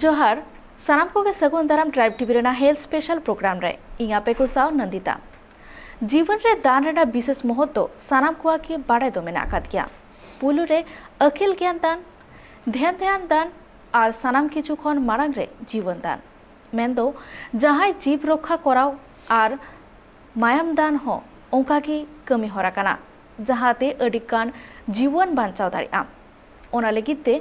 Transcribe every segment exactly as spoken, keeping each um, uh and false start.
ᱡᱚᱦᱟᱨ᱾ ᱥᱟᱱᱟᱢ ᱠᱚᱜᱮ ᱥᱟᱹᱜᱩᱱ ᱫᱟᱨᱟᱢ ᱴᱨᱟᱭᱤᱵᱽ ᱴᱤᱵᱷᱤ ᱨᱮᱱᱟᱜ ᱦᱮᱞᱛᱷ ᱥᱯᱮᱥᱟᱞ ᱯᱨᱳᱜᱨᱟᱢ ᱨᱮ᱾ ᱤᱧ ᱟᱯᱮ ᱠᱚ ᱥᱟᱶ ᱱᱚᱱᱫᱤᱛᱟ᱾ ᱡᱤᱵᱚᱱ ᱨᱮ ᱫᱟᱱ ᱨᱮᱱᱟᱜ ᱵᱤᱥᱮᱥ ᱢᱚᱦᱚᱛ ᱫᱚ ᱥᱟᱱᱟᱢ ᱠᱚᱣᱟᱜ ᱜᱮ ᱵᱟᱲᱟᱭ ᱫᱚ ᱢᱮᱱᱟᱜ ᱟᱠᱟᱫ ᱜᱮᱭᱟ᱾ ᱯᱩᱭᱞᱩ ᱨᱮ ᱟᱹᱠᱤᱞ ᱜᱮᱭᱟᱱ ᱫᱟᱱ, ᱫᱷᱮᱭᱟᱱ ᱫᱷᱮᱭᱟᱱ ᱫᱟᱱ ᱟᱨ ᱥᱟᱱᱟᱢ ᱠᱤᱪᱷᱩ ᱠᱷᱚᱱ ᱢᱟᱲᱟᱝ ᱨᱮ ᱡᱤᱵᱚᱱ ᱫᱟᱱ, ᱢᱮᱱᱫᱚ ᱡᱟᱦᱟᱸᱭ ᱡᱤᱵ ᱨᱚᱠᱠᱷᱟ ᱠᱚᱨᱟᱣ ᱟᱨ ᱢᱟᱭᱟᱢ ᱫᱟᱱ ᱦᱚᱸ ᱚᱱᱠᱟ ᱜᱮ ᱠᱟᱹᱢᱤ ᱦᱚᱨᱟ ᱠᱟᱱᱟ, ᱡᱟᱦᱟᱸ ᱛᱮ ᱟᱹᱰᱤ ᱜᱟᱱ ᱡᱤᱵᱚᱱ ᱵᱟᱧᱪᱟᱣ ᱫᱟᱲᱮᱭᱟᱜᱼᱟ᱾ ᱚᱱᱟ ᱞᱟᱹᱜᱤᱫ ᱛᱮ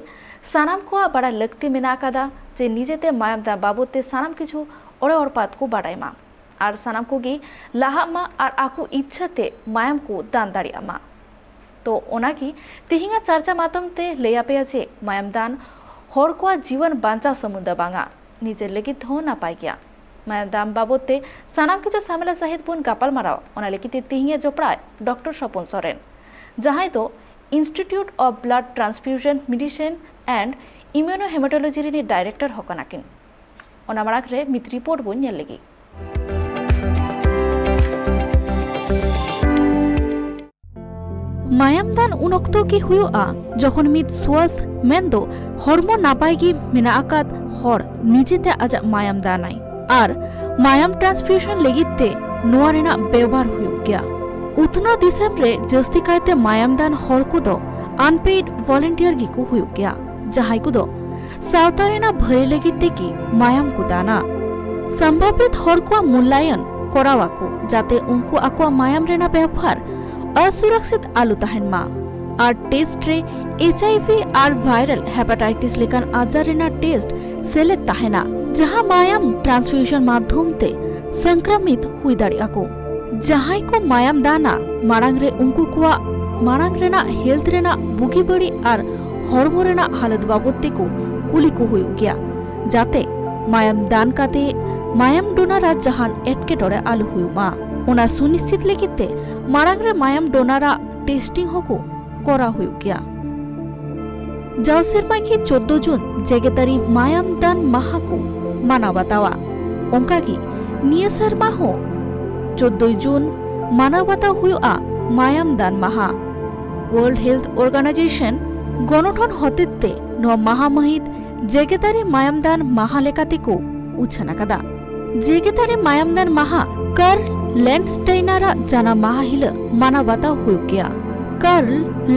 ᱥᱟᱱᱟᱢ ᱠᱚᱣᱟᱜ ᱵᱟᱲᱟᱭ ᱞᱟᱹᱠᱛᱤ ᱢᱮᱱᱟᱜ ᱟᱠᱟᱫᱟ ᱡᱮ ᱱᱤᱡᱮᱛᱮ ᱢᱟᱭᱟᱢ ᱫᱟᱱ ᱵᱟᱵᱚᱫ ᱛᱮ ᱥᱟᱱᱟᱢ ᱠᱤᱪᱷᱩ ᱚᱲᱮ ᱚᱲᱯᱟᱛ ᱠᱚ ᱵᱟᱰᱟᱭ ᱢᱟ ᱟᱨ ᱥᱟᱱᱟᱢ ᱠᱚᱜᱮ ᱞᱟᱦᱟᱜ ᱢᱟ ᱟᱨ ᱟᱠᱚ ᱤᱪᱪᱷᱟᱹ ᱛᱮ ᱢᱟᱭᱟᱢ ᱠᱚ ᱫᱟᱱ ᱫᱟᱲᱮᱭᱟᱜ ᱢᱟ᱾ ᱛᱚ ᱚᱱᱟᱜᱮ ᱛᱮᱦᱮᱧᱟᱜ ᱪᱟᱨᱪᱟ ᱢᱟᱫᱽᱫᱷᱚᱢ ᱛᱮ ᱞᱟᱹᱭ ᱟᱯᱮᱭᱟ ᱡᱮ ᱢᱟᱭᱟᱢ ᱫᱟᱱ ᱦᱚᱲ ᱠᱚᱣᱟᱜ ᱡᱤᱵᱚᱱ ᱵᱟᱧᱪᱟᱣ ᱥᱩᱢᱩᱝ ᱫᱚ ᱵᱟᱝᱟ, ᱱᱤᱡᱮᱨ ᱞᱟᱹᱜᱤᱫ ᱦᱚᱸ ᱱᱟᱯᱟᱭ ᱜᱮᱭᱟ᱾ ᱢᱟᱭᱟᱢ ᱫᱟᱱ ᱵᱟᱵᱚᱫ ᱛᱮ ᱥᱟᱱᱟᱢ ᱠᱤᱪᱷᱩ ᱥᱟᱢᱮᱞᱟ ᱥᱟᱹᱦᱤᱡ ᱵᱚᱱ ᱜᱟᱯᱟᱞ ᱢᱟᱨᱟᱣᱟ᱾ ᱚᱱᱟ ᱞᱟᱹᱜᱤᱫ ᱛᱮ ᱛᱮᱦᱮᱧᱟᱜ ᱡᱚᱯᱲᱟᱣ ᱰᱚᱠᱴᱚᱨ ᱥᱚᱯᱚᱱ ᱥᱚᱨᱮᱱ, ᱡᱟᱦᱟᱸᱭ ᱫᱚ Institute of Blood Transfusion Medicine and Immunohematology ᱨᱤᱱᱤᱡ ᱰᱟᱭᱨᱮᱠᱴᱚᱨ ᱦᱚᱸ ᱠᱟᱱᱟ ᱠᱤᱱ᱾ ᱚᱱᱟ ᱢᱟᱲᱟᱝ ᱨᱮ ᱢᱤᱫ ᱨᱤᱯᱳᱨᱴ ᱵᱚᱱ ᱧᱮᱞ ᱞᱮᱜᱮ᱾ ᱢᱟᱭᱟᱢ ᱫᱟᱱ ᱩᱱ ᱚᱠᱛᱚ ᱜᱮ ᱦᱩᱭᱩᱜᱼᱟ, ᱡᱚᱠᱷᱚᱱ ᱢᱤᱫ ᱥᱣᱟᱥᱛᱷ, ᱢᱮᱱᱫᱚ ᱦᱚᱲᱢᱚ ᱱᱟᱯᱟᱭ ᱜᱮ ᱢᱮᱱᱟᱜ ᱟᱠᱟᱫ ᱦᱚᱲ ᱱᱤᱡᱮᱛᱮ ᱟᱡᱟᱜ ᱢᱟᱭᱟᱢ ᱫᱟᱱᱟᱭ᱾ ᱟᱨ ᱢᱟᱭᱟᱢ transfusion ᱞᱟᱹᱜᱤᱫ ᱛᱮ ᱱᱚᱣᱟ ᱨᱮᱱᱟᱜ ᱵᱮᱣᱦᱟᱨ ᱦᱩᱭᱩᱜ ᱜᱮᱭᱟ᱾ ᱩᱛᱱᱟᱹᱣ ᱫᱤᱥᱚᱢ ᱨᱮ ᱡᱟᱹᱥᱛᱤ ᱠᱟᱭᱛᱮ ᱢᱟᱭᱟᱢ ᱫᱟᱱ ᱦᱚᱲ ᱠᱚᱫᱚ unpaid volunteer ᱜᱮᱠᱚ ᱦᱩᱭᱩᱜ ᱜᱮᱭᱟ, ᱡᱟᱦᱟᱸᱭ ᱠᱚᱫᱚ ᱥᱟᱶᱛᱟ ᱨᱮᱱᱟᱜ ᱵᱷᱟᱹᱞᱟᱹᱭ ᱞᱟᱹᱜᱤᱫ ᱛᱮᱜᱮ ᱢᱟᱭᱟᱢ ᱠᱚ ᱫᱟᱱᱟ᱾ ᱥᱚᱢᱵᱷᱟᱵᱤᱛ ᱦᱚᱲ ᱠᱚᱣᱟᱜ ᱢᱩᱞᱞᱟᱭᱚᱱ ᱠᱚᱨᱟᱣ ᱟᱠᱚ, ᱡᱟᱛᱮ ᱩᱱᱠᱩ ᱟᱠᱚᱣᱟᱜ ᱢᱟᱭᱟᱢ ᱨᱮᱱᱟᱜ ᱵᱮᱣᱦᱟᱨ ᱚᱥᱩᱨᱚᱠᱥᱤᱛ ᱟᱞᱚ ᱛᱟᱦᱮᱱ ᱢᱟ᱾ ᱟᱨ ᱴᱮᱥᱴ ᱨᱮ HIV ᱟᱨ viral hepatitis ᱞᱮᱠᱟᱱ ᱟᱡᱟᱨ ᱨᱮᱱᱟᱜ ᱴᱮᱥᱴ ᱥᱮᱞᱮᱫ ᱛᱟᱦᱮᱱᱟ, ᱡᱟᱦᱟᱸ ᱢᱟᱭᱟᱢ transfusion ᱢᱟᱫᱽᱫᱷᱚᱢ ᱛᱮ ᱥᱚᱝᱠᱨᱚᱢᱤᱛ ᱦᱩᱭ ᱫᱟᱲᱮᱭᱟᱜᱼᱟ ᱠᱚ᱾ ᱡᱟᱦᱟᱸᱭ ᱠᱚ ᱢᱟᱭᱟᱢ ᱫᱟᱱᱟ, ᱢᱟᱲᱟᱝ ᱨᱮ ᱩᱱᱠᱩ ᱠᱚᱣᱟᱜ ᱢᱟᱲᱟᱝ ᱨᱮᱱᱟᱜ ᱦᱮᱞᱛᱷ ᱨᱮᱱᱟᱜ ᱵᱩᱜᱤ ᱵᱟᱹᱲᱤᱡ ᱟᱨ ᱦᱚᱲᱢᱚ ᱨᱮᱱᱟᱜ ᱦᱟᱞᱚᱛ ᱵᱟᱵᱚᱫ ᱛᱮᱠᱚ ᱠᱩᱞᱤ ᱠᱚ ᱦᱩᱭᱩᱜ ᱜᱮᱭᱟ, ᱡᱟᱛᱮ ᱢᱟᱭᱟᱢ ᱫᱟᱱ ᱠᱟᱛᱮ ᱢᱟᱭᱟᱢ ᱰᱳᱱᱟᱨᱟᱜ ᱡᱟᱦᱟᱱ ᱮᱴᱠᱮᱴᱚᱬᱮ ᱟᱞᱚ ᱦᱩᱭᱩᱜ ᱢᱟ᱾ ᱚᱱᱟ ᱥᱩᱱᱤᱥᱪᱤᱛ ᱞᱟᱹᱜᱤᱫ ᱛᱮ ᱢᱟᱲᱟᱝ ᱨᱮ ᱢᱟᱭᱟᱢ ᱰᱳᱱᱟᱨᱟᱜ ᱴᱮᱥᱴᱤᱝ ᱦᱚᱸᱠᱚ ᱠᱚᱨᱟᱣ ᱦᱩᱭᱩᱜ ᱜᱮᱭᱟ᱾ ᱡᱟᱣ ᱥᱮᱨᱢᱟ ᱜᱮ ᱪᱳᱫᱫᱳ ᱡᱩᱱ ᱡᱮᱜᱮᱛᱟᱹᱨᱤ ᱢᱟᱭᱟᱢ ᱫᱟᱱ ᱢᱟᱦᱟ ᱠᱚ ᱢᱟᱱᱟᱣ ᱵᱟᱛᱟᱣᱟ᱾ ᱚᱱᱠᱟ ᱜᱮ ᱱᱤᱭᱟᱹ ᱥᱮᱨᱢᱟ ᱦᱚᱸ ᱪᱳᱫᱫᱳᱭ ᱡᱩᱱ ᱢᱟᱱᱟᱣ ᱵᱟᱛᱟᱣ ᱦᱩᱭᱩᱜᱼᱟ ᱢᱟᱭᱟᱢ ᱫᱟᱱ ᱢᱟᱦᱟ᱾ World Health Organization ᱜᱚᱱᱚᱴᱷᱚᱱ ᱦᱚᱛᱮᱛᱮ ᱱᱚᱣᱟ ᱢᱟᱦᱟ ᱢᱟᱹᱦᱤᱛ ᱡᱮᱜᱮᱛᱟᱹᱨᱤ ᱢᱟᱭᱟᱢ ᱫᱟᱱ ᱢᱟᱦᱟ ᱞᱮᱠᱟᱛᱮ ᱠᱚ ᱩᱪᱷᱟᱹᱱ ᱟᱠᱟᱫᱟ᱾ ᱡᱮᱜᱮᱛᱟᱹᱨᱤ ᱢᱟᱭᱟᱢ ᱫᱟᱱ ᱢᱟᱦᱟ ᱠᱟᱨᱞ ᱞᱮᱱᱰᱥᱴᱟᱭᱱᱟᱨ ᱟᱜ ᱡᱟᱱᱟᱢ ᱢᱟᱦᱟ ᱦᱤᱞᱚᱜ ᱢᱟᱱᱟᱣ ᱵᱟᱛᱟᱣ ᱦᱩᱭᱩᱜ ᱜᱮᱭᱟ᱾ ᱠᱟᱨᱞ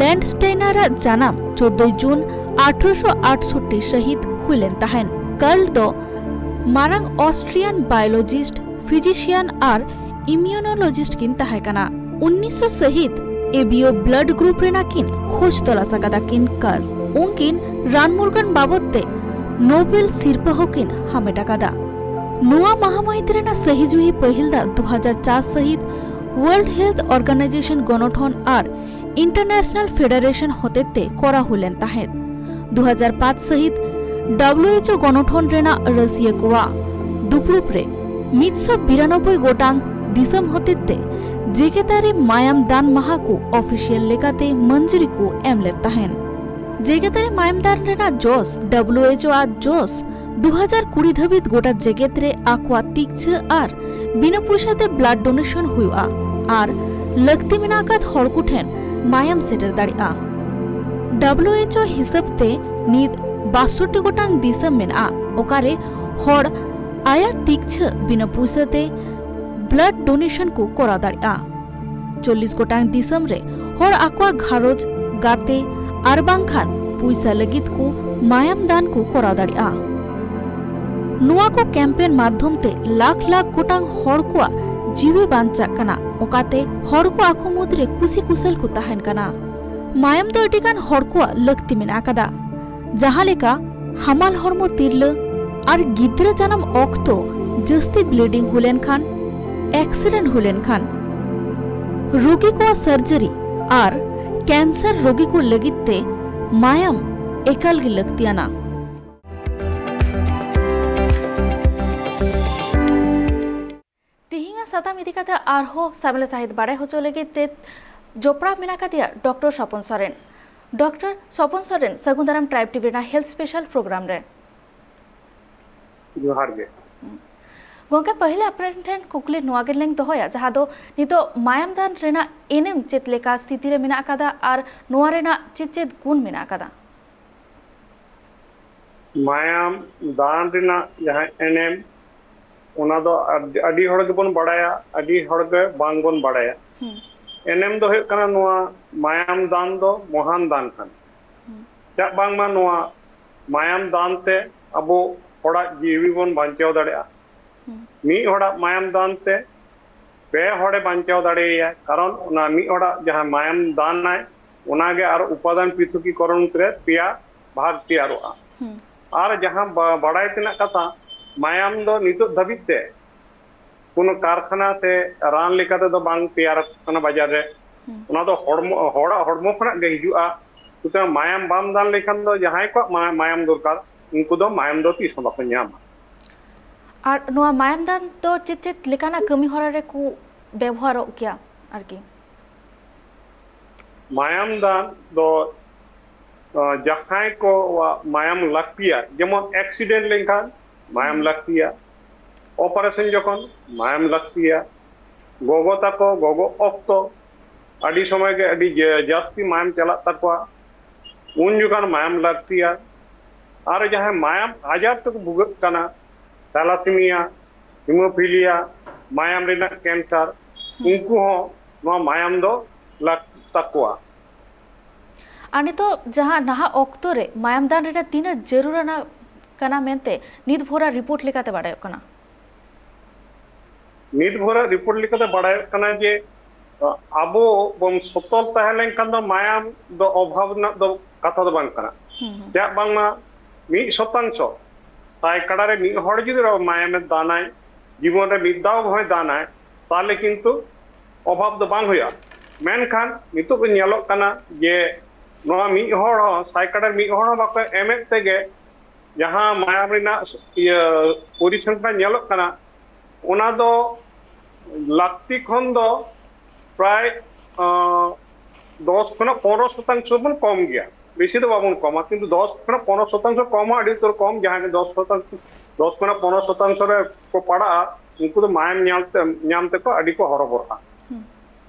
ᱞᱮᱱᱰᱥᱴᱟᱭᱱᱟᱨ ᱟᱜ ᱡᱟᱱᱟᱢ ᱪᱳᱫᱫᱳᱭ ᱡᱩᱱ ᱟᱴᱷᱨᱚᱥᱚ ᱟᱴᱥᱚᱴᱴᱤ ᱥᱟᱹᱦᱤᱛ ᱦᱩᱭ ᱞᱮᱱ ᱛᱟᱦᱮᱸᱱ᱾ ᱠᱟᱨᱞ ᱫᱚ ᱢᱟᱨᱟᱝ ᱚᱥᱴᱨᱤᱭᱟᱱ ᱵᱟᱭᱳᱞᱚᱡᱤᱥᱴ, ᱯᱷᱤᱡᱤᱥᱤᱭᱟᱱ ᱟᱨ ᱤᱢᱤᱭᱩᱱᱳᱞᱚᱡᱤᱥᱴ ᱠᱤᱱ ᱛᱟᱦᱮᱸ ᱠᱟᱱᱟ᱾ ᱩᱱᱱᱤᱥᱥᱚ ᱥᱟᱹᱦᱤᱛ A B O blood group ᱨᱮᱱᱟᱜ ᱠᱤᱱ ᱠᱷᱚᱡᱽ ᱛᱚᱞᱟᱥ ᱟᱠᱟᱫᱟ ᱠᱤᱱ ᱠᱟᱨᱞ᱾ ᱩᱱᱠᱤᱱ ᱨᱟᱱ ᱢᱩᱨᱜᱟᱹᱱ ᱵᱟᱵᱚᱫ ᱛᱮ ᱱᱳᱵᱮᱞ ᱥᱤᱨᱯᱟᱹ ᱦᱚᱸᱠᱤᱱ ᱦᱟᱢᱮᱴ ᱟᱠᱟᱫᱟ᱾ ᱱᱚᱣᱟ ᱢᱟᱦᱟ ᱢᱟᱹᱦᱤᱛ ᱨᱮᱱᱟᱜ ᱥᱟᱹᱦᱤ ᱡᱩᱦᱤ ᱯᱟᱹᱦᱤᱞ ᱫᱟᱜ ᱫᱩ ᱦᱟᱡᱟᱨ ᱪᱟᱨ ᱥᱟᱹᱦᱤᱛ ᱣᱟᱨᱞᱰ ᱦᱮᱞᱛᱷ ᱚᱨᱜᱟᱱᱟᱭᱡᱮᱥᱚᱱ ᱜᱚᱱᱚᱴᱷᱚᱱ ᱟᱨ ᱤᱱᱴᱟᱨᱱᱮᱥᱱᱟᱞ ᱯᱷᱮᱰᱟᱨᱮᱥᱚᱱ ᱦᱚᱛᱮᱛᱮ ᱠᱚᱨᱟᱣ ᱦᱩᱭ ᱞᱮᱱ ᱛᱟᱦᱮᱸᱫ᱾ ᱫᱩ ᱦᱟᱡᱟᱨ ᱯᱟᱸᱪ ᱥᱟᱹᱦᱤᱛ ᱰᱟᱵᱞᱩ ᱮᱭᱤᱪ ᱳ ᱜᱚᱱᱚᱴᱷᱚᱱ ᱨᱮᱱᱟᱜ ᱨᱟᱹᱥᱤᱭᱟᱹ ᱠᱚᱣᱟᱜ ᱫᱩᱯᱲᱩᱵ ᱨᱮ ᱢᱤᱫᱥᱚ ᱵᱤᱨᱟᱱᱚᱵᱵᱳᱭ ᱜᱚᱴᱟᱝ ᱫᱤᱥᱚᱢ ᱦᱚᱛᱮᱛᱮ ᱡᱮᱜᱮᱛᱟᱹᱨᱤ ᱢᱟᱭᱟᱢ ᱫᱟᱱ ᱢᱟᱦᱟ ᱠᱚ ᱚᱯᱷᱤᱥᱤᱭᱟᱞ ᱞᱮᱠᱟᱛᱮ ᱢᱚᱧᱡᱩᱨᱤ ᱠᱚ ᱮᱢ ᱞᱮᱫ ᱛᱟᱦᱮᱸᱱ᱾ ᱡᱮᱜᱮᱛᱟᱹᱨᱤ ᱢᱟᱭᱟᱢ ᱫᱟᱱ ᱨᱮᱱᱟᱜ ᱡᱚᱥ ᱰᱟᱵᱞᱩ ᱮᱭᱤᱪ ᱳ ᱟᱜ ᱡᱚᱥ ᱫᱩ ᱦᱟᱡᱟᱨ ᱠᱩᱲᱤ ᱫᱷᱟᱹᱵᱤᱡ ᱜᱚᱴᱟ ᱡᱮᱜᱮᱛ ᱨᱮ ᱟᱠᱚᱣᱟᱜ ᱛᱤᱠᱪᱷᱟᱹ ᱟᱨ ᱵᱤᱱᱟᱹ ᱯᱚᱭᱥᱟ ᱛᱮ ᱵᱞᱟᱰ ᱰᱳᱱᱮᱥᱚᱱ ᱦᱩᱭᱩᱜᱼᱟ ᱟᱨ ᱞᱟᱹᱠᱛᱤ ᱢᱮᱱᱟᱜ ᱟᱠᱟᱫ ᱦᱚᱲ ᱠᱚ ᱴᱷᱮᱱ ᱢᱟᱭᱟᱢ ᱥᱮᱴᱮᱨ ᱫᱟᱲᱮᱭᱟᱜᱼᱟ᱾ ᱰᱟᱵᱞᱩ ᱮᱭᱤᱪ ᱳ ᱦᱤᱥᱟᱹᱵ ᱛᱮ ᱱᱤᱛ ᱵᱟᱥᱚᱴᱴᱤ ᱜᱚᱴᱟᱝ ᱫᱤᱥᱚᱢ ᱢᱮᱱᱟᱜᱼᱟ, ᱚᱠᱟᱨᱮ ᱦᱚᱲ ᱟᱭᱟᱜ ᱛᱤᱠᱪᱷᱟᱹ ᱵᱤᱱᱟᱹ ᱯᱩᱭᱥᱟᱹ ᱛᱮ ᱵᱞᱟᱰ ᱰᱳᱱᱮᱥᱚᱱ ᱠᱚ ᱠᱚᱨᱟᱣ ᱫᱟᱲᱮᱭᱟᱜᱼᱟ᱾ ᱪᱚᱞᱞᱤᱥ ᱜᱚᱴᱟᱝ ᱫᱤᱥᱚᱢ ᱨᱮ ᱦᱚᱲ ᱟᱠᱚᱣᱟᱜ ᱜᱷᱟᱨᱚᱸᱡᱽ, ᱜᱟᱛᱮ ᱟᱨ ᱵᱟᱝᱠᱷᱟᱱ ᱯᱩᱭᱥᱟᱹ ᱞᱟᱹᱜᱤᱫ ᱠᱚ ᱢᱟᱭᱟᱢ ᱫᱟᱱ ᱠᱚ ᱠᱚᱨᱟᱣ ᱫᱟᱲᱮᱭᱟᱜᱼᱟ᱾ ᱱᱚᱣᱟ ᱠᱚ ᱠᱮᱢᱯᱮᱱ ᱢᱟᱫᱽᱫᱷᱚᱢ ᱛᱮ ᱞᱟᱠᱷ ᱞᱟᱠᱷ ᱜᱚᱴᱟᱝ ᱦᱚᱲ ᱠᱚᱣᱟᱜ ᱡᱤᱣᱤ ᱵᱟᱧᱪᱟᱜ ᱠᱟᱱᱟ, ᱚᱠᱟᱛᱮ ᱦᱚᱲ ᱠᱚ ᱟᱠᱚ ᱢᱩᱫᱽᱨᱮ ᱠᱩᱥᱤ ᱠᱩᱥᱟᱹᱞ ᱠᱚ ᱛᱟᱦᱮᱱ ᱠᱟᱱᱟ᱾ ᱢᱟᱭᱟᱢ ᱫᱚ ᱟᱹᱰᱤ ᱜᱟᱱ ᱦᱚᱲ ᱠᱚᱣᱟᱜ ᱞᱟᱹᱠᱛᱤ ᱢᱮᱱᱟᱜ ᱟᱠᱟᱫᱟ, ᱡᱟᱦᱟᱸ ᱞᱮᱠᱟ ᱦᱟᱢᱟᱞ ᱦᱚᱲᱢᱚ ᱛᱤᱨᱞᱟᱹ ᱟᱨ ᱜᱤᱫᱽᱨᱟᱹ ᱡᱟᱱᱟᱢ ᱚᱠᱛᱚ ᱡᱟᱹᱥᱛᱤ ᱵᱞᱤᱰᱤᱝ ᱦᱩᱭ ᱞᱮᱱᱠᱷᱟᱱ, ᱮᱠᱥᱤᱰᱮᱱᱴ ᱦᱩᱭ ᱞᱮᱱᱠᱷᱟᱱ, ᱨᱳᱜᱤ ᱠᱚᱣᱟᱜ ᱥᱟᱨᱡᱟᱨᱤ ᱟᱨ ᱠᱮᱱᱥᱟᱨ ᱨᱳᱜᱤ ᱠᱚ ᱞᱟᱹᱜᱤᱫ ᱛᱮ ᱢᱟᱭᱟᱢ ᱮᱠᱟᱞ ᱜᱮ ᱞᱟᱹᱠᱛᱤᱭᱟᱱᱟ᱾ ᱛᱤᱦᱤᱧᱟᱜ ᱥᱟᱛᱟᱢ ᱤᱫᱤ ᱠᱟᱛᱮ ᱟᱨᱦᱚᱸ ᱥᱟᱢᱮᱞᱟ ᱥᱟᱹᱦᱤᱡ ᱵᱟᱲᱟᱭ ᱦᱚᱪᱚ ᱞᱟᱹᱜᱤᱫ ᱛᱮ ᱡᱚᱯᱲᱟᱣ ᱢᱮᱱᱟᱜ ᱟᱠᱟᱫᱮᱭᱟ ᱰᱚᱠᱴᱚᱨ ᱥᱚᱯᱚᱱ ᱥᱚᱨᱮᱱ᱾ ᱰᱚᱠᱴᱚᱨ ᱥᱚᱯᱚᱱ ᱥᱚᱨᱮᱱ, ᱥᱟᱹᱜᱩᱱ ᱫᱟᱨᱟᱢ ᱴᱨᱟᱭᱤᱵᱽ ᱴᱤᱵᱷᱤ ᱨᱮᱱᱟᱜ ᱦᱮᱞᱛᱷ ᱥᱯᱮᱥᱟᱞ ᱯᱨᱳᱜᱨᱟᱢ ᱨᱮ᱾ ᱡᱚᱦᱟᱨ ᱜᱮ᱾ ᱜᱚᱝᱠᱮ, ᱯᱟᱹᱦᱤᱞ ᱟᱯᱮ ᱴᱷᱮᱱ ᱠᱩᱠᱞᱤ ᱱᱚᱣᱟ ᱜᱮᱞᱤᱧ ᱫᱚᱦᱚᱭᱟ, ᱡᱟᱦᱟᱸ ᱫᱚ ᱱᱤᱛᱚᱜ ᱢᱟᱭᱟᱢ ᱫᱟᱱ ᱨᱮᱱᱟᱜ ᱮᱱᱮᱢ ᱪᱮᱫ ᱞᱮᱠᱟ ᱥᱛᱷᱤᱛᱤ ᱨᱮ ᱢᱮᱱᱟᱜ ᱟᱠᱟᱫᱟ ᱟᱨ ᱱᱚᱣᱟ ᱨᱮᱱᱟᱜ ᱪᱮᱫ ᱪᱮᱫ ᱜᱩᱱ ᱢᱮᱱᱟᱜ ᱟᱠᱟᱫᱟ? ᱢᱟᱭᱟᱢ ᱫᱟᱱ ᱨᱮᱱᱟᱜ ᱡᱟᱦᱟᱸ ᱮᱱᱮᱢ, ᱚᱱᱟ ᱫᱚ ᱟᱹᱰᱤ ᱦᱚᱲ ᱜᱮᱵᱚᱱ ᱵᱟᱲᱟᱭᱟ, ᱟᱹᱰᱤ ᱦᱚᱲ ᱜᱮ ᱵᱟᱝ ᱵᱚᱱ ᱵᱟᱲᱟᱭᱟ᱾ ᱮᱱᱮᱢ ᱫᱚ ᱦᱩᱭᱩᱜ ᱠᱟᱱᱟ ᱱᱚᱣᱟ ᱢᱟᱭᱟᱢ ᱫᱟᱱ ᱫᱚ ᱢᱚᱦᱟᱱ ᱫᱟᱱ ᱠᱟᱱᱟ᱾ ᱪᱮᱫᱟᱜ ᱵᱟᱝᱢᱟ ᱱᱚᱣᱟ ᱢᱟᱭᱟᱢ ᱫᱟᱱ ᱛᱮ ᱟᱵᱚ ᱦᱚᱲᱟᱜ ᱡᱤᱣᱤ ᱵᱚᱱ ᱵᱟᱧᱪᱟᱣ ᱫᱟᱲᱮᱭᱟᱜᱼᱟ᱾ ᱢᱤᱫ ᱦᱚᱲᱟᱜ ᱢᱟᱭᱟᱢ ᱫᱟᱱ ᱛᱮ ᱯᱮ ᱦᱚᱲᱮ ᱵᱟᱧᱪᱟᱣ ᱫᱟᱲᱮᱭᱟᱭᱟ, ᱠᱟᱨᱚᱱ ᱚᱱᱟ ᱢᱤᱫ ᱦᱚᱲᱟᱜ ᱡᱟᱦᱟᱸ ᱢᱟᱭᱟᱢ ᱫᱟᱱᱟᱭ, ᱚᱱᱟᱜᱮ ᱟᱨ ᱩᱯᱟᱫᱟᱱ ᱯᱨᱤᱛᱷᱚᱠᱤᱠᱚᱨᱚᱱ ᱨᱮ ᱯᱮᱭᱟ ᱵᱷᱟᱜᱽ ᱛᱮᱭᱟᱨᱚᱜᱼᱟ᱾ ᱟᱨ ᱡᱟᱦᱟᱸ ᱵᱟ-, ᱵᱟᱲᱟᱭ ᱛᱮᱱᱟᱜ ᱠᱟᱛᱷᱟ, ᱢᱟᱭᱟᱢ ᱫᱚ ᱱᱤᱛᱚᱜ ᱫᱷᱟᱹᱵᱤᱡ ᱛᱮ ᱠᱳᱱᱳ ᱠᱟᱨᱠᱷᱟᱱᱟ ᱥᱮ ᱨᱟᱱ ᱞᱮᱠᱟ ᱛᱮᱫᱚ ᱵᱟᱝ ᱛᱮᱭᱟᱨ ᱟᱠᱟᱱᱟ ᱵᱟᱡᱟᱨ ᱨᱮ᱾ ᱚᱱᱟ ᱫᱚ ᱦᱚᱲᱢᱚ, ᱦᱚᱲᱟᱜ ᱦᱚᱲᱢᱚ ᱠᱷᱚᱱᱟᱜ ᱜᱮ ᱦᱤᱡᱩᱜᱼᱟ᱾ ᱥᱩᱛᱚᱨᱟᱝ ᱢᱟᱭᱟᱢ ᱵᱟᱢ ᱫᱟᱱ ᱞᱮᱠᱷᱟᱱ ᱫᱚ ᱡᱟᱦᱟᱸᱭ ᱠᱚᱣᱟᱜ ᱢᱟ-, ᱢᱟᱭᱟᱢ ᱫᱚᱨᱠᱟᱨ, ᱩᱱᱠᱩ ᱫᱚ ᱢᱟᱭᱟᱢ ᱫᱚ ᱛᱤᱥ ᱦᱚᱸ ᱵᱟᱠᱚ ᱧᱟᱢᱟ᱾ ᱟᱨ ᱱᱚᱣᱟ ᱢᱟᱭᱟᱢ ᱫᱟᱱ ᱫᱚ ᱪᱮᱫ ᱪᱮᱫ ᱞᱮᱠᱟᱱᱟᱜ ᱠᱟᱹᱢᱤ ᱦᱚᱨᱟ ᱨᱮᱠᱚ ᱵᱮᱵᱚᱦᱟᱨᱚᱜ ᱜᱮᱭᱟ ᱟᱨᱠᱤ? ᱢᱟᱭᱟᱢ ᱫᱟᱱ ᱫᱚ, ᱟᱸ, ᱡᱟᱦᱟᱸᱭ ᱠᱚᱣᱟᱜ ᱢᱟᱭᱟᱢ ᱞᱟᱹᱠᱛᱤᱭᱟ, ᱡᱮᱢᱚᱱ ᱮᱠᱥᱤᱰᱮᱱᱴ ᱞᱮᱱᱠᱷᱟᱱ ᱢᱟᱭᱟᱢ ᱞᱟᱹᱠᱛᱤᱭᱟ, ᱚᱯᱟᱨᱮᱥᱚᱱ ᱡᱚᱠᱷᱚᱱ ᱢᱟᱭᱟᱢ ᱞᱟᱹᱠᱛᱤᱭᱟ, ᱜᱚᱜᱚ ᱛᱟᱠᱚ ᱜᱚᱜᱚ ᱚᱠᱛᱚ ᱟᱹᱰᱤ ᱥᱚᱢᱚᱭ ᱜᱮ ᱟᱹᱰᱤ ᱡᱟ-, ᱡᱟᱹᱥᱛᱤ ᱢᱟᱭᱟᱢ ᱪᱟᱞᱟᱜ ᱛᱟᱠᱚᱣᱟ, ᱩᱱ ᱡᱚᱠᱷᱚᱱ ᱢᱟᱭᱟᱢ ᱞᱟᱹᱠᱛᱤᱭᱟ᱾ ᱟᱨ ᱡᱟᱦᱟᱸᱭ ᱢᱟᱭᱟᱢ ᱟᱡᱟᱨ ᱛᱮᱠᱚ ᱵᱷᱩᱜᱟᱹᱜ ᱠᱟᱱᱟ, ᱛᱷᱟᱞᱟᱥᱤᱢᱤᱭᱟ, ᱦᱤᱢᱳᱯᱷᱤᱞᱤᱭᱟ, ᱢᱟᱭᱟᱢ ᱨᱮᱱᱟᱜ ᱠᱮᱱᱥᱟᱨ, ᱩᱱᱠᱩ ᱦᱚᱸ ᱱᱚᱣᱟ ᱢᱟᱭᱟᱢ ᱫᱚ ᱞᱟᱹᱠᱛᱤ ᱛᱟᱠᱚᱣᱟ᱾ ᱟᱨ ᱱᱤᱛᱚᱜ ᱡᱟᱦᱟᱸ ᱱᱟᱦᱟᱜ ᱚᱠᱛᱚ ᱨᱮ ᱢᱟᱭᱟᱢ ᱫᱟᱱ ᱨᱮᱱᱟᱜ ᱛᱤᱱᱟᱹᱜ ᱡᱟᱹᱨᱩᱲᱟᱱᱟᱜ ᱠᱟᱱᱟ ᱢᱮᱱᱛᱮ ᱱᱤᱛ ᱵᱷᱳᱨᱟᱜ ᱨᱤᱯᱳᱨᱴ ᱞᱮᱠᱟᱛᱮ ᱵᱟᱲᱟᱭᱚᱜ ᱠᱟᱱᱟ? ᱱᱤᱛ ᱵᱷᱳᱨᱟᱜ ᱨᱤᱯᱳᱨᱴ ᱞᱮᱠᱟᱛᱮ ᱵᱟᱲᱟᱭᱚᱜ ᱠᱟᱱᱟ ᱡᱮ, ᱟᱵᱚ ᱵᱚᱱ ᱥᱚᱛᱚᱨ ᱛᱟᱦᱮᱸ ᱞᱮᱱᱠᱷᱟᱱ ᱫᱚ ᱢᱟᱭᱟᱢ ᱫᱚ ᱚᱵᱷᱟᱵᱽ ᱨᱮᱱᱟᱜ ᱫᱚ ᱠᱟᱛᱷᱟ ᱫᱚ ᱵᱟᱝ ᱠᱟᱱᱟ᱾ ᱪᱮᱫᱟᱜ ᱵᱟᱝᱢᱟ ᱢᱤᱫ ᱥᱚᱛᱟᱝᱥᱚ ᱥᱟᱭᱠᱟᱲᱟ ᱨᱮ ᱢᱤᱫ ᱦᱚᱲ ᱡᱩᱫᱤ ᱨᱮᱦᱚᱸ ᱢᱟᱭᱟᱢᱮ ᱫᱟᱱᱟᱭ, ᱡᱤᱵᱚᱱ ᱨᱮ ᱢᱤᱫ ᱫᱷᱟᱣ ᱦᱚᱸᱭ ᱫᱟᱱᱟᱭ, ᱛᱟᱦᱚᱞᱮ ᱠᱤᱱᱛᱩ ᱚᱵᱷᱟᱵᱽ ᱫᱚ ᱵᱟᱝ ᱦᱩᱭᱩᱜᱼᱟ᱾ ᱢᱮᱱᱠᱷᱟᱱ ᱱᱤᱛᱚᱜ ᱫᱚ ᱧᱮᱞᱚᱜ ᱠᱟᱱᱟ ᱡᱮ ᱱᱚᱣᱟ ᱢᱤᱫ ᱦᱚᱲ ᱦᱚᱸ, ᱥᱟᱭᱠᱟᱲᱟ ᱨᱮ ᱢᱤᱫ ᱦᱚᱲ ᱦᱚᱸ ᱵᱟᱠᱚ ᱮᱢᱮᱫ ᱛᱮᱜᱮ ᱡᱟᱦᱟᱸ ᱢᱟᱭᱟᱢ ᱨᱮᱱᱟᱜ ᱤᱭᱟᱹ ᱯᱚᱨᱤᱥᱚᱝᱠᱷᱟᱱ ᱧᱮᱞᱚᱜ ᱠᱟᱱᱟ, ᱚᱱᱟ ᱫᱚ ᱞᱟᱹᱠᱛᱤ ᱠᱷᱚᱱ ᱫᱚ ᱯᱨᱟᱭ, ᱟᱸ, ᱫᱚᱥ ᱠᱷᱚᱱᱟᱜ ᱯᱚᱱᱨᱚ ᱥᱚᱛᱟᱝᱥᱚ ᱵᱚᱱ ᱠᱚᱢ ᱜᱮᱭᱟ, ᱵᱮᱥᱤ ᱫᱚ ᱵᱟᱵᱚᱱ ᱠᱚᱢᱟ, ᱠᱤᱱᱛᱩ ᱫᱚᱥ ᱠᱷᱚᱱᱟᱜ ᱯᱚᱱᱨᱚ ᱥᱚᱛᱟᱝᱥᱚ ᱠᱚᱢ ᱦᱚᱸ ᱟᱹᱰᱤ ᱩᱛᱟᱹᱨ ᱠᱚᱢ᱾ ᱡᱟᱦᱟᱸᱭ ᱫᱚᱥ ᱥᱚᱛᱟᱝᱥᱚ, ᱫᱚᱥ ᱠᱷᱚᱱᱟᱜ ᱯᱚᱱᱨᱚ ᱥᱚᱛᱟᱝᱥᱚ ᱨᱮ ᱠᱚ ᱯᱟᱲᱟᱜᱼᱟ, ᱩᱱᱠᱩ ᱫᱚ ᱢᱟᱭᱟᱢ ᱧᱟᱢ ᱛᱮ, ᱧᱟᱢ ᱛᱮᱠᱚ ᱟᱹᱰᱤ ᱠᱚ ᱦᱚᱨᱚᱵᱚᱨᱚᱜᱼᱟ᱾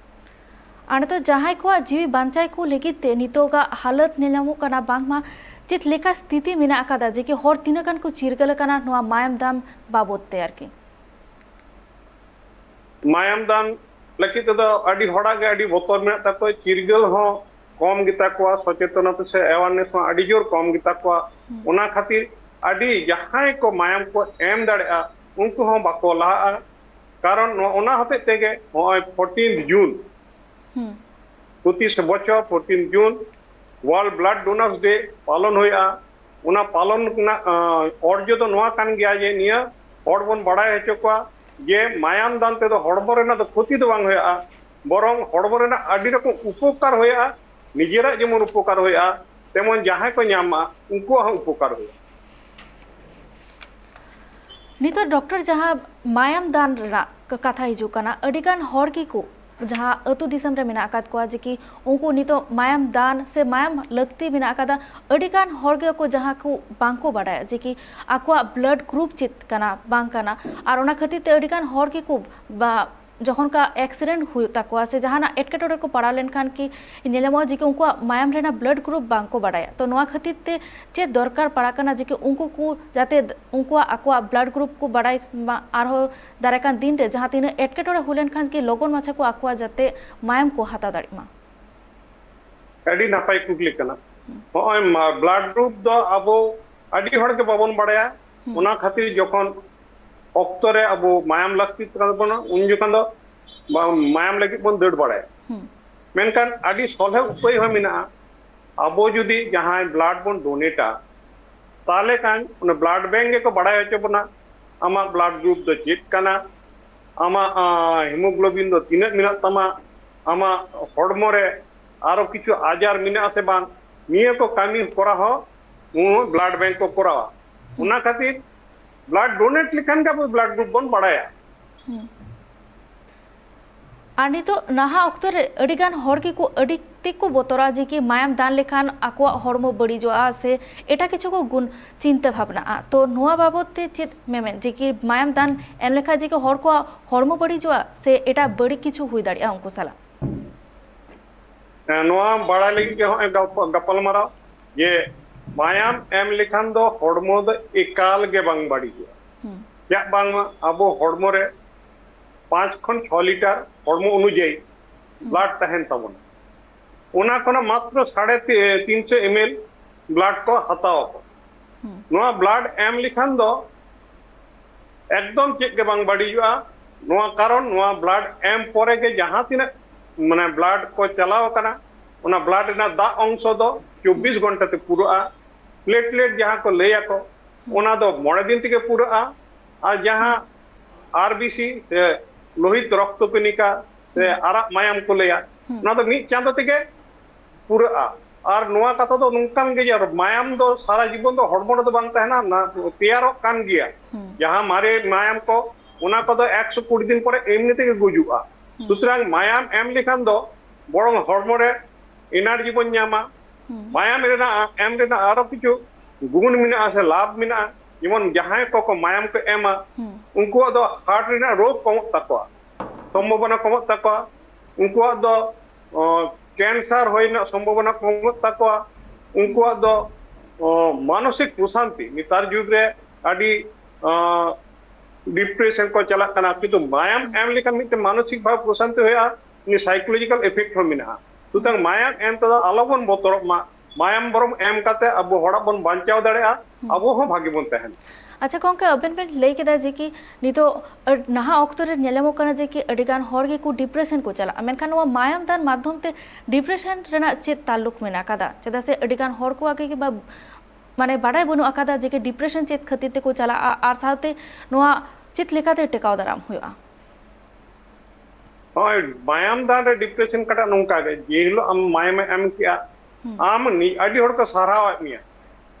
ᱟᱨ ᱱᱤᱛᱚᱜ ᱡᱟᱦᱟᱸᱭ ᱠᱚᱣᱟᱜ ᱡᱤᱣᱤ ᱵᱟᱧᱪᱟᱣ ᱠᱚ ᱞᱟᱹᱜᱤᱫ ᱛᱮ ᱱᱤᱛᱚᱜᱟᱜ ᱦᱟᱞᱚᱛ ᱧᱮᱞ ᱧᱟᱢᱚᱜ ᱠᱟᱱᱟ, ᱵᱟᱝᱢᱟ ᱪᱮᱫ ᱞᱮᱠᱟ ᱥᱛᱷᱤᱛᱤ ᱢᱮᱱᱟᱜ ᱟᱠᱟᱫᱟ, ᱡᱮ ᱠᱤ ᱦᱚᱲ ᱛᱤᱱᱟᱹᱜ ᱜᱟᱱ ᱠᱚ ᱪᱤᱨᱜᱟᱹᱞ ᱟᱠᱟᱱᱟ ᱱᱚᱣᱟ ᱢᱟᱭᱟᱢ ᱫᱟᱱ ᱵᱟᱵᱚᱫ ᱛᱮ ᱟᱨᱠᱤ? ᱢᱟᱭᱟᱢ ᱫᱟᱱ ᱞᱟᱹᱜᱤᱫ ᱛᱮᱫᱚ ᱟᱹᱰᱤ ᱦᱚᱲᱟᱜ ᱜᱮ ᱟᱹᱰᱤ ᱵᱚᱛᱚᱨ ᱢᱮᱱᱟᱜ ᱛᱟᱠᱚᱣᱟ, ᱪᱤᱨᱜᱟᱹᱞ ᱦᱚᱸ ᱠᱚᱢ ᱜᱮᱛᱟ ᱠᱚᱣᱟ, ᱥᱚᱪᱮᱛᱚᱱᱚᱛᱟ ᱥᱮ awareness ᱦᱚᱸ ᱟᱹᱰᱤ ᱡᱳᱨ ᱠᱚᱢ ᱜᱮᱛᱟ ᱠᱚᱣᱟ᱾ ᱦᱩᱸ᱾ ᱚᱱᱟ ᱠᱷᱟᱹᱛᱤᱨ ᱟᱹᱰᱤ ᱡᱟᱦᱟᱸᱭ ᱠᱚ ᱢᱟᱭᱟᱢ ᱠᱚ ᱮᱢ ᱫᱟᱲᱮᱭᱟᱜᱼᱟ, ᱩᱱᱠᱩ ᱦᱚᱸ ᱵᱟᱠᱚ ᱞᱟᱦᱟᱜᱼᱟ᱾ ᱠᱟᱨᱚᱱ ᱱᱚ-, ᱚᱱᱟ ᱦᱚᱛᱮᱡ ᱛᱮᱜᱮ ᱱᱚᱜᱼᱚᱭ fourteenth June, ᱦᱩᱸ᱾ ᱯᱨᱚᱛᱤ ᱵᱚᱪᱷᱚᱨ fourteenth June World Blood Donors Day ᱯᱟᱞᱚᱱ ᱦᱩᱭᱩᱜᱼᱟ᱾ ᱚᱱᱟ ᱯᱟᱞᱚᱱ ᱨᱮᱱᱟᱜ, ᱟᱸ, ᱚᱨᱡᱚ ᱫᱚ ᱱᱚᱣᱟ ᱠᱟᱱ ᱜᱮᱭᱟ ᱡᱮ ᱱᱤᱭᱟᱹ ᱦᱚᱲ ᱵᱚᱱ ᱵᱟᱲᱟᱭ ᱦᱚᱪᱚ ᱠᱚᱣᱟ ᱡᱮ ᱢᱟᱭᱟᱢ ᱫᱟᱱ ᱛᱮᱫᱚ ᱦᱚᱲᱢᱚ ᱨᱮᱱᱟᱜ ᱫᱚ ᱠᱷᱚᱛᱤ ᱫᱚ ᱵᱟᱝ ᱦᱩᱭᱩᱜᱼᱟ, ᱵᱚᱨᱚᱝ ᱦᱚᱲᱢᱚ ᱨᱮᱱᱟᱜ ᱟᱹᱰᱤ ᱨᱚᱠᱚᱢ ᱩᱯᱚᱠᱟᱨ ᱦᱩᱭᱩᱜᱼᱟ᱾ ᱱᱤᱡᱮᱨᱟᱜ ᱡᱮᱢᱚᱱ ᱩᱯᱚᱠᱟᱨ ᱦᱩᱭᱩᱜᱼᱟ, ᱛᱮᱢᱚᱱ ᱡᱟᱦᱟᱸᱭ ᱠᱚ ᱧᱟᱢᱟ ᱩᱱᱠᱩᱣᱟᱜ ᱦᱚᱸ ᱩᱯᱚᱠᱟᱨ ᱦᱩᱭᱩᱜᱼᱟ᱾ ᱱᱤᱛᱚᱜ ᱰᱚᱠᱴᱚᱨ, ᱡᱟᱦᱟᱸ ᱢᱟᱭᱟᱢ ᱫᱟᱱ ᱨᱮᱱᱟᱜ ᱠ-, ᱠᱟᱛᱷᱟ ᱦᱤᱡᱩᱜ ᱠᱟᱱᱟ, ᱟᱹᱰᱤ ᱜᱟᱱ ᱦᱚᱲ ᱜᱮᱠᱚ ᱡᱟᱦᱟᱸ ᱟᱹᱛᱩ ᱫᱤᱥᱚᱢ ᱨᱮ ᱢᱮᱱᱟᱜ ᱟᱠᱟᱫ ᱠᱚᱣᱟ, ᱡᱮ ᱠᱤ ᱩᱱᱠᱩ ᱱᱤᱛᱚᱜ ᱢᱟᱭᱟᱢ ᱫᱟᱱ ᱥᱮ ᱢᱟᱭᱟᱢ ᱞᱟᱹᱠᱛᱤ ᱢᱮᱱᱟᱜ ᱟᱠᱟᱫᱟ, ᱟᱹᱰᱤ ᱜᱟᱱ ᱦᱚᱲ ᱜᱮᱠᱚ ᱡᱟᱦᱟᱸ ᱠᱚ ᱵᱟᱝ ᱠᱚ ᱵᱟᱰᱟᱭᱟ ᱡᱮ ᱠᱤ ᱟᱠᱚᱣᱟᱜ blood group ᱪᱮᱫ ᱠᱟᱱᱟ ᱵᱟᱝ ᱠᱟᱱᱟ, ᱟᱨ ᱚᱱᱟ ᱠᱷᱟᱹᱛᱤᱨ ᱛᱮ ᱟᱹᱰᱤ ᱜᱟᱱ ᱦᱚᱲ ᱜᱮᱠᱚ ᱵᱟ-, ᱡᱚᱠᱷᱚᱱ ᱠᱟ accident ᱦᱩᱭᱩᱜ ᱛᱟᱠᱚᱣᱟ ᱥᱮ ᱡᱟᱦᱟᱱᱟᱜ ᱮᱴᱠᱮᱴᱚᱬᱮ ᱠᱚ ᱯᱟᱲᱟᱣ ᱞᱮᱱᱠᱷᱟᱱ ᱠᱤ ᱧᱮᱞ ᱧᱟᱢᱚᱜᱼᱟ ᱡᱮ ᱠᱤ ᱩᱱᱠᱩᱣᱟᱜ ᱢᱟᱭᱟᱢ ᱨᱮᱱᱟᱜ blood group ᱵᱟᱝ ᱠᱚ ᱵᱟᱰᱟᱭᱟ᱾ ᱛᱚ ᱱᱚᱣᱟ ᱠᱷᱟᱹᱛᱤᱨ ᱛᱮ ᱪᱮᱫ ᱫᱚᱨᱠᱟᱨ ᱯᱟᱲᱟᱜ ᱠᱟᱱᱟ ᱡᱮ ᱠᱤ ᱩᱱᱠᱩ ᱠᱚ ᱡᱟᱛᱮ ᱩᱱᱠᱩᱣᱟᱜ ᱟᱠᱚᱣᱟᱜ blood group ᱠᱚ ᱵᱟᱰᱟᱭ ᱢᱟ, ᱟᱨᱦᱚᱸ ᱫᱟᱨᱟᱭ ᱠᱟᱱ ᱫᱤᱱ ᱨᱮ ᱡᱟᱦᱟᱸ ᱛᱤᱱᱟᱹᱜ ᱮᱴᱠᱮᱴᱚᱬᱮ ᱦᱩᱭ ᱞᱮᱱᱠᱷᱟᱱ ᱠᱤ ᱞᱚᱜᱚᱱ ᱢᱟᱪᱷᱟ ᱠᱚ ᱟᱠᱚᱣᱟᱜ ᱡᱟᱛᱮ ᱢᱟᱭᱟᱢ ᱠᱚ ᱦᱟᱛᱟᱣ ᱫᱟᱲᱮᱭᱟᱜ ᱢᱟ? ᱟᱹᱰᱤ ᱱᱟᱯᱟᱭ ᱠᱩᱠᱞᱤ ᱠᱟᱱᱟ᱾ ᱦᱩᱸ᱾ ᱱᱚᱜᱼᱚᱭ ᱢᱟ-, blood group ᱫᱚ ᱟᱵᱚ ᱟᱹᱰᱤ ᱦᱚᱲ ᱜᱮ ᱵᱟᱵᱚᱱ ᱵᱟᱲᱟᱭᱟ᱾ ᱦᱩᱸ᱾ ᱚᱱᱟ ᱠᱷᱟᱹᱛᱤᱨ ᱡᱚᱠᱷᱚᱱ ᱚᱠᱛᱚ ᱨᱮ ᱟᱵᱚ ᱢᱟᱭᱟᱢ ᱞᱟᱹᱠᱛᱤ ᱛᱟᱵᱚᱱᱟ, ᱩᱱ ᱡᱚᱠᱷᱚᱱ ᱫᱚ ᱵᱟ-, ᱢᱟᱭᱟᱢ ᱞᱟᱹᱜᱤᱫ ᱵᱚᱱ ᱫᱟᱹᱲ ᱵᱟᱲᱟᱭᱟ᱾ ᱦᱩᱸ᱾ ᱢᱮᱱᱠᱷᱟᱱ ᱟᱹᱰᱤ ᱥᱚᱞᱦᱮ ᱩᱯᱟᱹᱭ ᱦᱚᱸ ᱢᱮᱱᱟᱜᱼᱟ᱾ ᱟᱵᱚ ᱡᱩᱫᱤ ᱡᱟᱦᱟᱸᱭ blood ᱵᱚᱱ donate-ᱟ, ᱛᱟᱦᱚᱞᱮ ᱠᱷᱟᱱ ᱚᱱᱟ blood bank ᱜᱮᱠᱚ ᱵᱟᱲᱟᱭ ᱦᱚᱪᱚ ᱵᱚᱱᱟ, ᱟᱢᱟᱜ blood group ᱫᱚ ᱪᱮᱫ ᱠᱟᱱᱟ, ᱟᱢᱟᱜ, ᱟᱸ, hemoglobin ᱫᱚ ᱛᱤᱱᱟᱹᱜ ᱢᱮᱱᱟᱜ ᱛᱟᱢᱟ, ᱟᱢᱟᱜ ᱦᱚᱲᱢᱚ ᱨᱮ ᱟᱨᱚ ᱠᱤᱪᱷᱩ ᱟᱡᱟᱨ ᱢᱮᱱᱟᱜᱼᱟ ᱥᱮ ᱵᱟᱝ, ᱱᱤᱭᱟᱹ ᱠᱚ ᱠᱟᱹᱢᱤ ᱠᱚᱨᱟᱣ ᱦᱚᱸ ᱩᱱ blood bank ᱠᱚ ᱠᱚᱨᱟᱣᱟ᱾ ᱦᱩᱸ᱾ ᱚᱱᱟ ᱠᱷᱟᱹᱛᱤᱨ blood donate ᱞᱮᱠᱷᱟᱱ ᱜᱮ ᱟᱵᱚ blood group ᱵᱚᱱ ᱵᱟᱲᱟᱭᱟ᱾ ᱦᱩᱸ᱾ ᱟᱨ ᱱᱤᱛᱚᱜ ᱱᱟᱦᱟᱜ ᱚᱠᱛᱚ ᱨᱮ ᱟᱹᱰᱤ ᱜᱟᱱ ᱦᱚᱲ ᱜᱮᱠᱚ ᱟᱹᱰᱤ ᱛᱮᱠᱚ ᱵᱚᱛᱚᱨᱟ ᱡᱮ ᱠᱤ ᱢᱟᱭᱟᱢ ᱫᱟᱱ ᱞᱮᱠᱷᱟᱱ ᱟᱠᱚᱣᱟᱜ ᱦᱚᱲᱢᱚ ᱵᱟᱹᱲᱤᱡᱚᱜᱼᱟ ᱥᱮ ᱮᱴᱟᱜ ᱠᱤᱪᱷᱩ ᱠᱚ ᱜᱩᱱ ᱪᱤᱱᱛᱟᱹ ᱵᱷᱟᱵᱽᱱᱟᱜᱼᱟ᱾ ᱛᱚ ᱱᱚᱣᱟ ᱵᱟᱵᱚᱛ ᱛᱮ ᱪᱮᱫ ᱢᱮᱢᱮᱱ ᱡᱮ ᱠᱤ ᱢᱟᱭᱟᱢ ᱫᱟᱱ ᱮᱢ ᱞᱮᱠᱷᱟᱱ ᱡᱮ ᱠᱤ ᱦᱚᱲ ᱠᱚᱣᱟᱜ ᱦᱚᱲᱢᱚ ᱵᱟᱹᱲᱤᱡᱚᱜᱼᱟ ᱥᱮ ᱮᱴᱟᱜ ᱵᱟᱹᱲᱤᱡ ᱠᱤᱪᱷᱩ ᱦᱩᱭ ᱫᱟᱲᱮᱭᱟᱜᱼᱟ ᱩᱱᱠᱩ ᱥᱟᱞᱟᱜ? ᱦᱮᱸ, ᱱᱚᱣᱟ ᱵᱟᱲᱟᱭ ᱞᱟᱹᱜᱤᱫ ᱜᱮ ᱦᱚᱸᱜᱼᱚᱭ ᱜᱟᱯᱟ-, ᱜᱟᱯᱟᱞᱢᱟᱨᱟᱣ ᱡᱮ ᱢᱟᱭᱟᱢ ᱮᱢ ᱞᱮᱠᱷᱟᱱ ᱫᱚ ᱦᱚᱲᱢᱚ ᱫᱚ ᱮᱠᱟᱞ ᱜᱮ ᱵᱟᱝ ᱵᱟᱹᱲᱤᱡᱚᱜᱼᱟ᱾ ᱪᱮᱫᱟᱜ ᱵᱟᱝᱢᱟ ᱟᱵᱚ ᱦᱚᱲᱢᱚ ᱨᱮ ᱯᱟᱸᱪ ᱠᱷᱚᱱ ᱪᱷᱚ ᱞᱤᱴᱟᱨ ᱦᱚᱲᱢᱚ ᱚᱱᱩᱡᱟᱭᱤ ᱵᱞᱟᱰ ᱛᱟᱦᱮᱱ ᱛᱟᱵᱚᱱᱟ᱾ ᱚᱱᱟ ᱠᱷᱚᱱᱟᱜ ᱢᱟᱛᱨᱚ ᱥᱟᱲᱮ ᱛᱤ- ᱛᱤᱱᱥᱚ ᱮᱢ ᱮᱞ ᱵᱞᱟᱰ ᱠᱚ ᱦᱟᱛᱟᱣ ᱟᱠᱚ᱾ ᱱᱚᱣᱟ ᱵᱞᱟᱰ ᱮᱢ ᱞᱮᱠᱷᱟᱱ ᱫᱚ ᱮᱠᱫᱚᱢ ᱪᱮᱫ ᱜᱮ ᱵᱟᱝ ᱵᱟᱹᱲᱤᱡᱚᱜᱼᱟ᱾ ᱱᱚᱣᱟ ᱠᱟᱨᱚᱱ, ᱱᱚᱣᱟ ᱵᱞᱟᱰ ᱮᱢ ᱯᱚᱨᱮ ᱜᱮ ᱡᱟᱦᱟᱸ ᱛᱤᱱᱟᱹᱜ ᱢᱟᱱᱮ ᱵᱞᱟᱰ ᱠᱚ ᱪᱟᱞᱟᱣ ᱟᱠᱟᱱᱟ, ᱚᱱᱟ ᱵᱞᱟᱰ ᱨᱮᱱᱟᱜ ᱫᱟᱜ ᱚᱝᱥᱚ ᱫᱚ ᱪᱚᱵᱵᱤᱥ ᱜᱷᱚᱱᱴᱟ ᱛᱮ ᱯᱩᱨᱟᱹᱜᱼᱟ᱾ ᱯᱞᱮᱴᱞᱮᱴ ᱡᱟᱦᱟᱸ ᱠᱚ ᱞᱟᱹᱭ ᱟᱠᱚ, ᱚᱱᱟ ᱫᱚ ᱢᱚᱬᱮ ᱫᱤᱱ ᱛᱮᱜᱮ ᱯᱩᱨᱟᱹᱜᱼᱟ᱾ ᱟᱨ ᱡᱟᱦᱟᱸ ᱟᱨ ᱵᱤ ᱥᱤ ᱥᱮ ᱞᱳᱦᱤᱛ ᱨᱚᱠᱛᱚ ᱠᱚᱱᱤᱠᱟ ᱥᱮ ᱟᱨᱟᱜ ᱢᱟᱭᱟᱢ ᱠᱚ ᱞᱟᱹᱭᱟ, ᱚᱱᱟ ᱫᱚ ᱢᱤᱫ ᱪᱟᱸᱫᱚ ᱛᱮᱜᱮ ᱯᱩᱨᱟᱹᱜᱼᱟ᱾ ᱟᱨ ᱱᱚᱣᱟ ᱠᱟᱛᱷᱟ ᱫᱚ ᱱᱚᱝᱠᱟᱱ ᱜᱮ ᱡᱮ ᱢᱟᱭᱟᱢ ᱫᱚ ᱥᱟᱨᱟ ᱡᱤᱵᱚᱱ ᱫᱚ ᱦᱚᱲᱢᱚ ᱨᱮᱫᱚ ᱵᱟᱝ ᱛᱟᱦᱮᱱᱟ, ᱚᱱᱟ ᱛᱮᱭᱟᱨᱚᱜ ᱠᱟᱱ ᱜᱮᱭᱟ᱾ ᱡᱟᱦᱟᱸ ᱢᱟᱨᱮ ᱢᱟᱭᱟᱢ ᱠᱚ, ᱚᱱᱟ ᱠᱚᱫᱚ ᱮᱠᱥᱚ ᱠᱩᱲᱤ ᱫᱤᱱ ᱯᱚᱨᱮ ᱮᱢᱱᱤ ᱛᱮᱜᱮ ᱜᱩᱡᱩᱜᱼᱟ᱾ ᱥᱩᱛᱚᱨᱟᱝ ᱢᱟᱭᱟᱢ ᱮᱢ ᱞᱮᱠᱷᱟᱱ ᱫᱚ ᱵᱚᱨᱚᱝ ᱦᱚᱲᱢᱚ ᱨᱮ ᱮᱱᱟᱨᱡᱤ ᱵᱚᱱ ᱧᱟᱢᱟ᱾ ᱢᱟᱭᱟᱢ ᱨᱮᱱᱟᱜ ᱮᱢ ᱨᱮᱱᱟᱜ ᱟᱨᱚ ᱠᱤᱪᱷᱩ ᱜᱩᱱ ᱢᱮᱱᱟᱜᱼᱟ ᱥᱮ ᱞᱟᱵᱷ ᱢᱮᱱᱟᱜᱼᱟ᱾ ᱡᱮᱢᱚᱱ ᱡᱟᱦᱟᱸᱭ ᱠᱚᱠᱚ ᱢᱟᱭᱟᱢ ᱠᱚ ᱮᱢᱟ, ᱩᱱᱠᱩᱣᱟᱜ ᱫᱚ ᱦᱟᱨᱴ ᱨᱮᱱᱟᱜ ᱨᱳᱜᱽ ᱠᱚᱢᱚᱜ ᱛᱟᱠᱚᱣᱟ, ᱥᱚᱢᱵᱷᱚᱵᱚᱱᱟ ᱠᱚᱢᱚᱜ ᱛᱟᱠᱚᱣᱟ᱾ ᱩᱱᱠᱩᱣᱟᱜ ᱫᱚ ᱠᱮᱱᱥᱟᱨ ᱦᱩᱭ ᱨᱮᱱᱟᱜ ᱥᱚᱢᱵᱷᱚᱵᱚᱱᱟ ᱠᱚᱢᱚᱜ ᱛᱟᱠᱚᱣᱟ᱾ ᱩᱱᱠᱩᱣᱟᱜ ᱫᱚ ᱚ, ᱢᱟᱱᱚᱥᱤᱠ ᱯᱨᱚᱥᱟᱱᱛᱤ, ᱱᱮᱛᱟᱨ ᱡᱩᱜᱽ ᱨᱮ ᱟᱹᱰᱤ ᱰᱤᱯᱨᱮᱥᱚᱱ ᱠᱚ ᱪᱟᱞᱟᱜ ᱠᱟᱱᱟ, ᱠᱤᱱᱛᱩ ᱢᱟᱭᱟᱢ ᱮᱢ ᱞᱮᱠᱷᱟᱱ ᱢᱤᱫᱴᱮᱱ ᱢᱟᱱᱚᱥᱤᱠ ᱵᱷᱟᱵᱮ ᱯᱨᱚᱥᱟᱱᱛᱤ ᱦᱩᱭᱩᱜᱼᱟ, ᱩᱱᱤ ᱥᱟᱭᱠᱳᱞᱚᱡᱤᱠᱟᱞ ᱤᱯᱷᱮᱠᱴ ᱦᱚᱸ ᱢᱮᱱᱟᱜᱼᱟ᱾ ᱥᱩᱛᱚᱨᱟᱝ ᱢᱟᱭᱟᱢ ᱮᱢ ᱛᱮᱫᱚ ᱟᱞᱚᱵᱚᱱ ᱵᱚᱛᱚᱨᱚᱜ ᱢᱟ, ᱢᱟᱭᱟᱢ ᱵᱚᱨᱚᱝ ᱮᱢ ᱠᱟᱛᱮ ᱟᱵᱚ ᱦᱚᱲᱟᱜ ᱵᱚᱱ ᱵᱟᱧᱪᱟᱣ ᱫᱟᱲᱮᱭᱟᱜᱼᱟ, ᱟᱵᱚ ᱦᱚᱸ ᱵᱷᱟᱜᱮ ᱵᱚᱱ ᱛᱟᱦᱮᱱᱟ᱾ ᱟᱪᱪᱷᱟ ᱜᱚᱝᱠᱮ, ᱟᱵᱮᱱ ᱵᱮᱱ ᱞᱟᱹᱭ ᱠᱮᱫᱟ ᱡᱮ ᱠᱤ ᱱᱤᱛᱚᱜ ᱟᱹᱰ- ᱱᱟᱦᱟᱜ ᱚᱠᱛᱚ ᱨᱮ ᱧᱮᱞᱚᱜᱚᱜ ᱠᱟᱱᱟ ᱡᱮ ᱠᱤ ᱟᱹᱰᱤ ᱜᱟᱱ ᱦᱚᱲ ᱜᱮᱠᱚ ᱰᱤᱯᱨᱮᱥᱚᱱ ᱠᱚ ᱪᱟᱞᱟᱜᱼᱟ, ᱢᱮᱱᱠᱷᱟᱱ ᱱᱚᱣᱟ ᱢᱟᱭᱟᱢ ᱫᱟᱱ ᱢᱟᱫᱽᱫᱷᱚᱢ ᱛᱮ ᱰᱤᱯᱨᱮᱥᱚᱱ ᱨᱮᱱᱟᱜ ᱪᱮᱫ ᱛᱟᱞᱞᱩᱠ ᱢᱮᱱᱟᱜ ᱟᱠᱟᱫᱟ? ᱪᱮᱫᱟᱜ ᱥᱮ ᱟᱹᱰᱤ ᱜᱟᱱ ᱦᱚᱲ ᱠᱚᱣᱟᱜ ᱜᱮ ᱵᱟ- ᱢᱟᱱᱮ ᱵᱟᱰᱟᱭ ᱵᱟᱹᱱᱩᱜ ᱟᱠᱟᱫᱟ ᱡᱮ ᱠᱤ ᱰᱤᱯᱨᱮᱥᱚᱱ ᱪᱮᱫ ᱠᱷᱟᱹᱛᱤᱨ ᱛᱮᱠᱚ ᱪᱟᱞᱟᱜᱼᱟ ᱟᱨ ᱥᱟᱶᱛᱮ ᱱᱚᱣᱟ ᱪᱮᱫ ᱞᱮᱠᱟᱛᱮ ᱴᱮᱠᱟᱣ ᱫᱟᱨᱟᱢ ᱦᱩᱭᱩᱜᱼᱟ? ᱦᱳᱭ, ᱢᱟᱭᱟᱢ ᱫᱟᱱ ᱨᱮ ᱰᱤᱯᱨᱮᱥᱚᱱ ᱠᱟᱴᱟᱜ ᱱᱚᱝᱠᱟ ᱜᱮ, ᱡᱮ ᱦᱤᱞᱳᱜ ᱟᱢ ᱢᱟᱭᱟᱢᱮ ᱮᱢ ᱠᱮᱜᱼᱟ, ᱟᱢ ᱱᱤ- ᱟᱹᱰᱤ ᱦᱚᱲ ᱠᱚ ᱥᱟᱨᱦᱟᱣᱮᱫ ᱢᱮᱭᱟ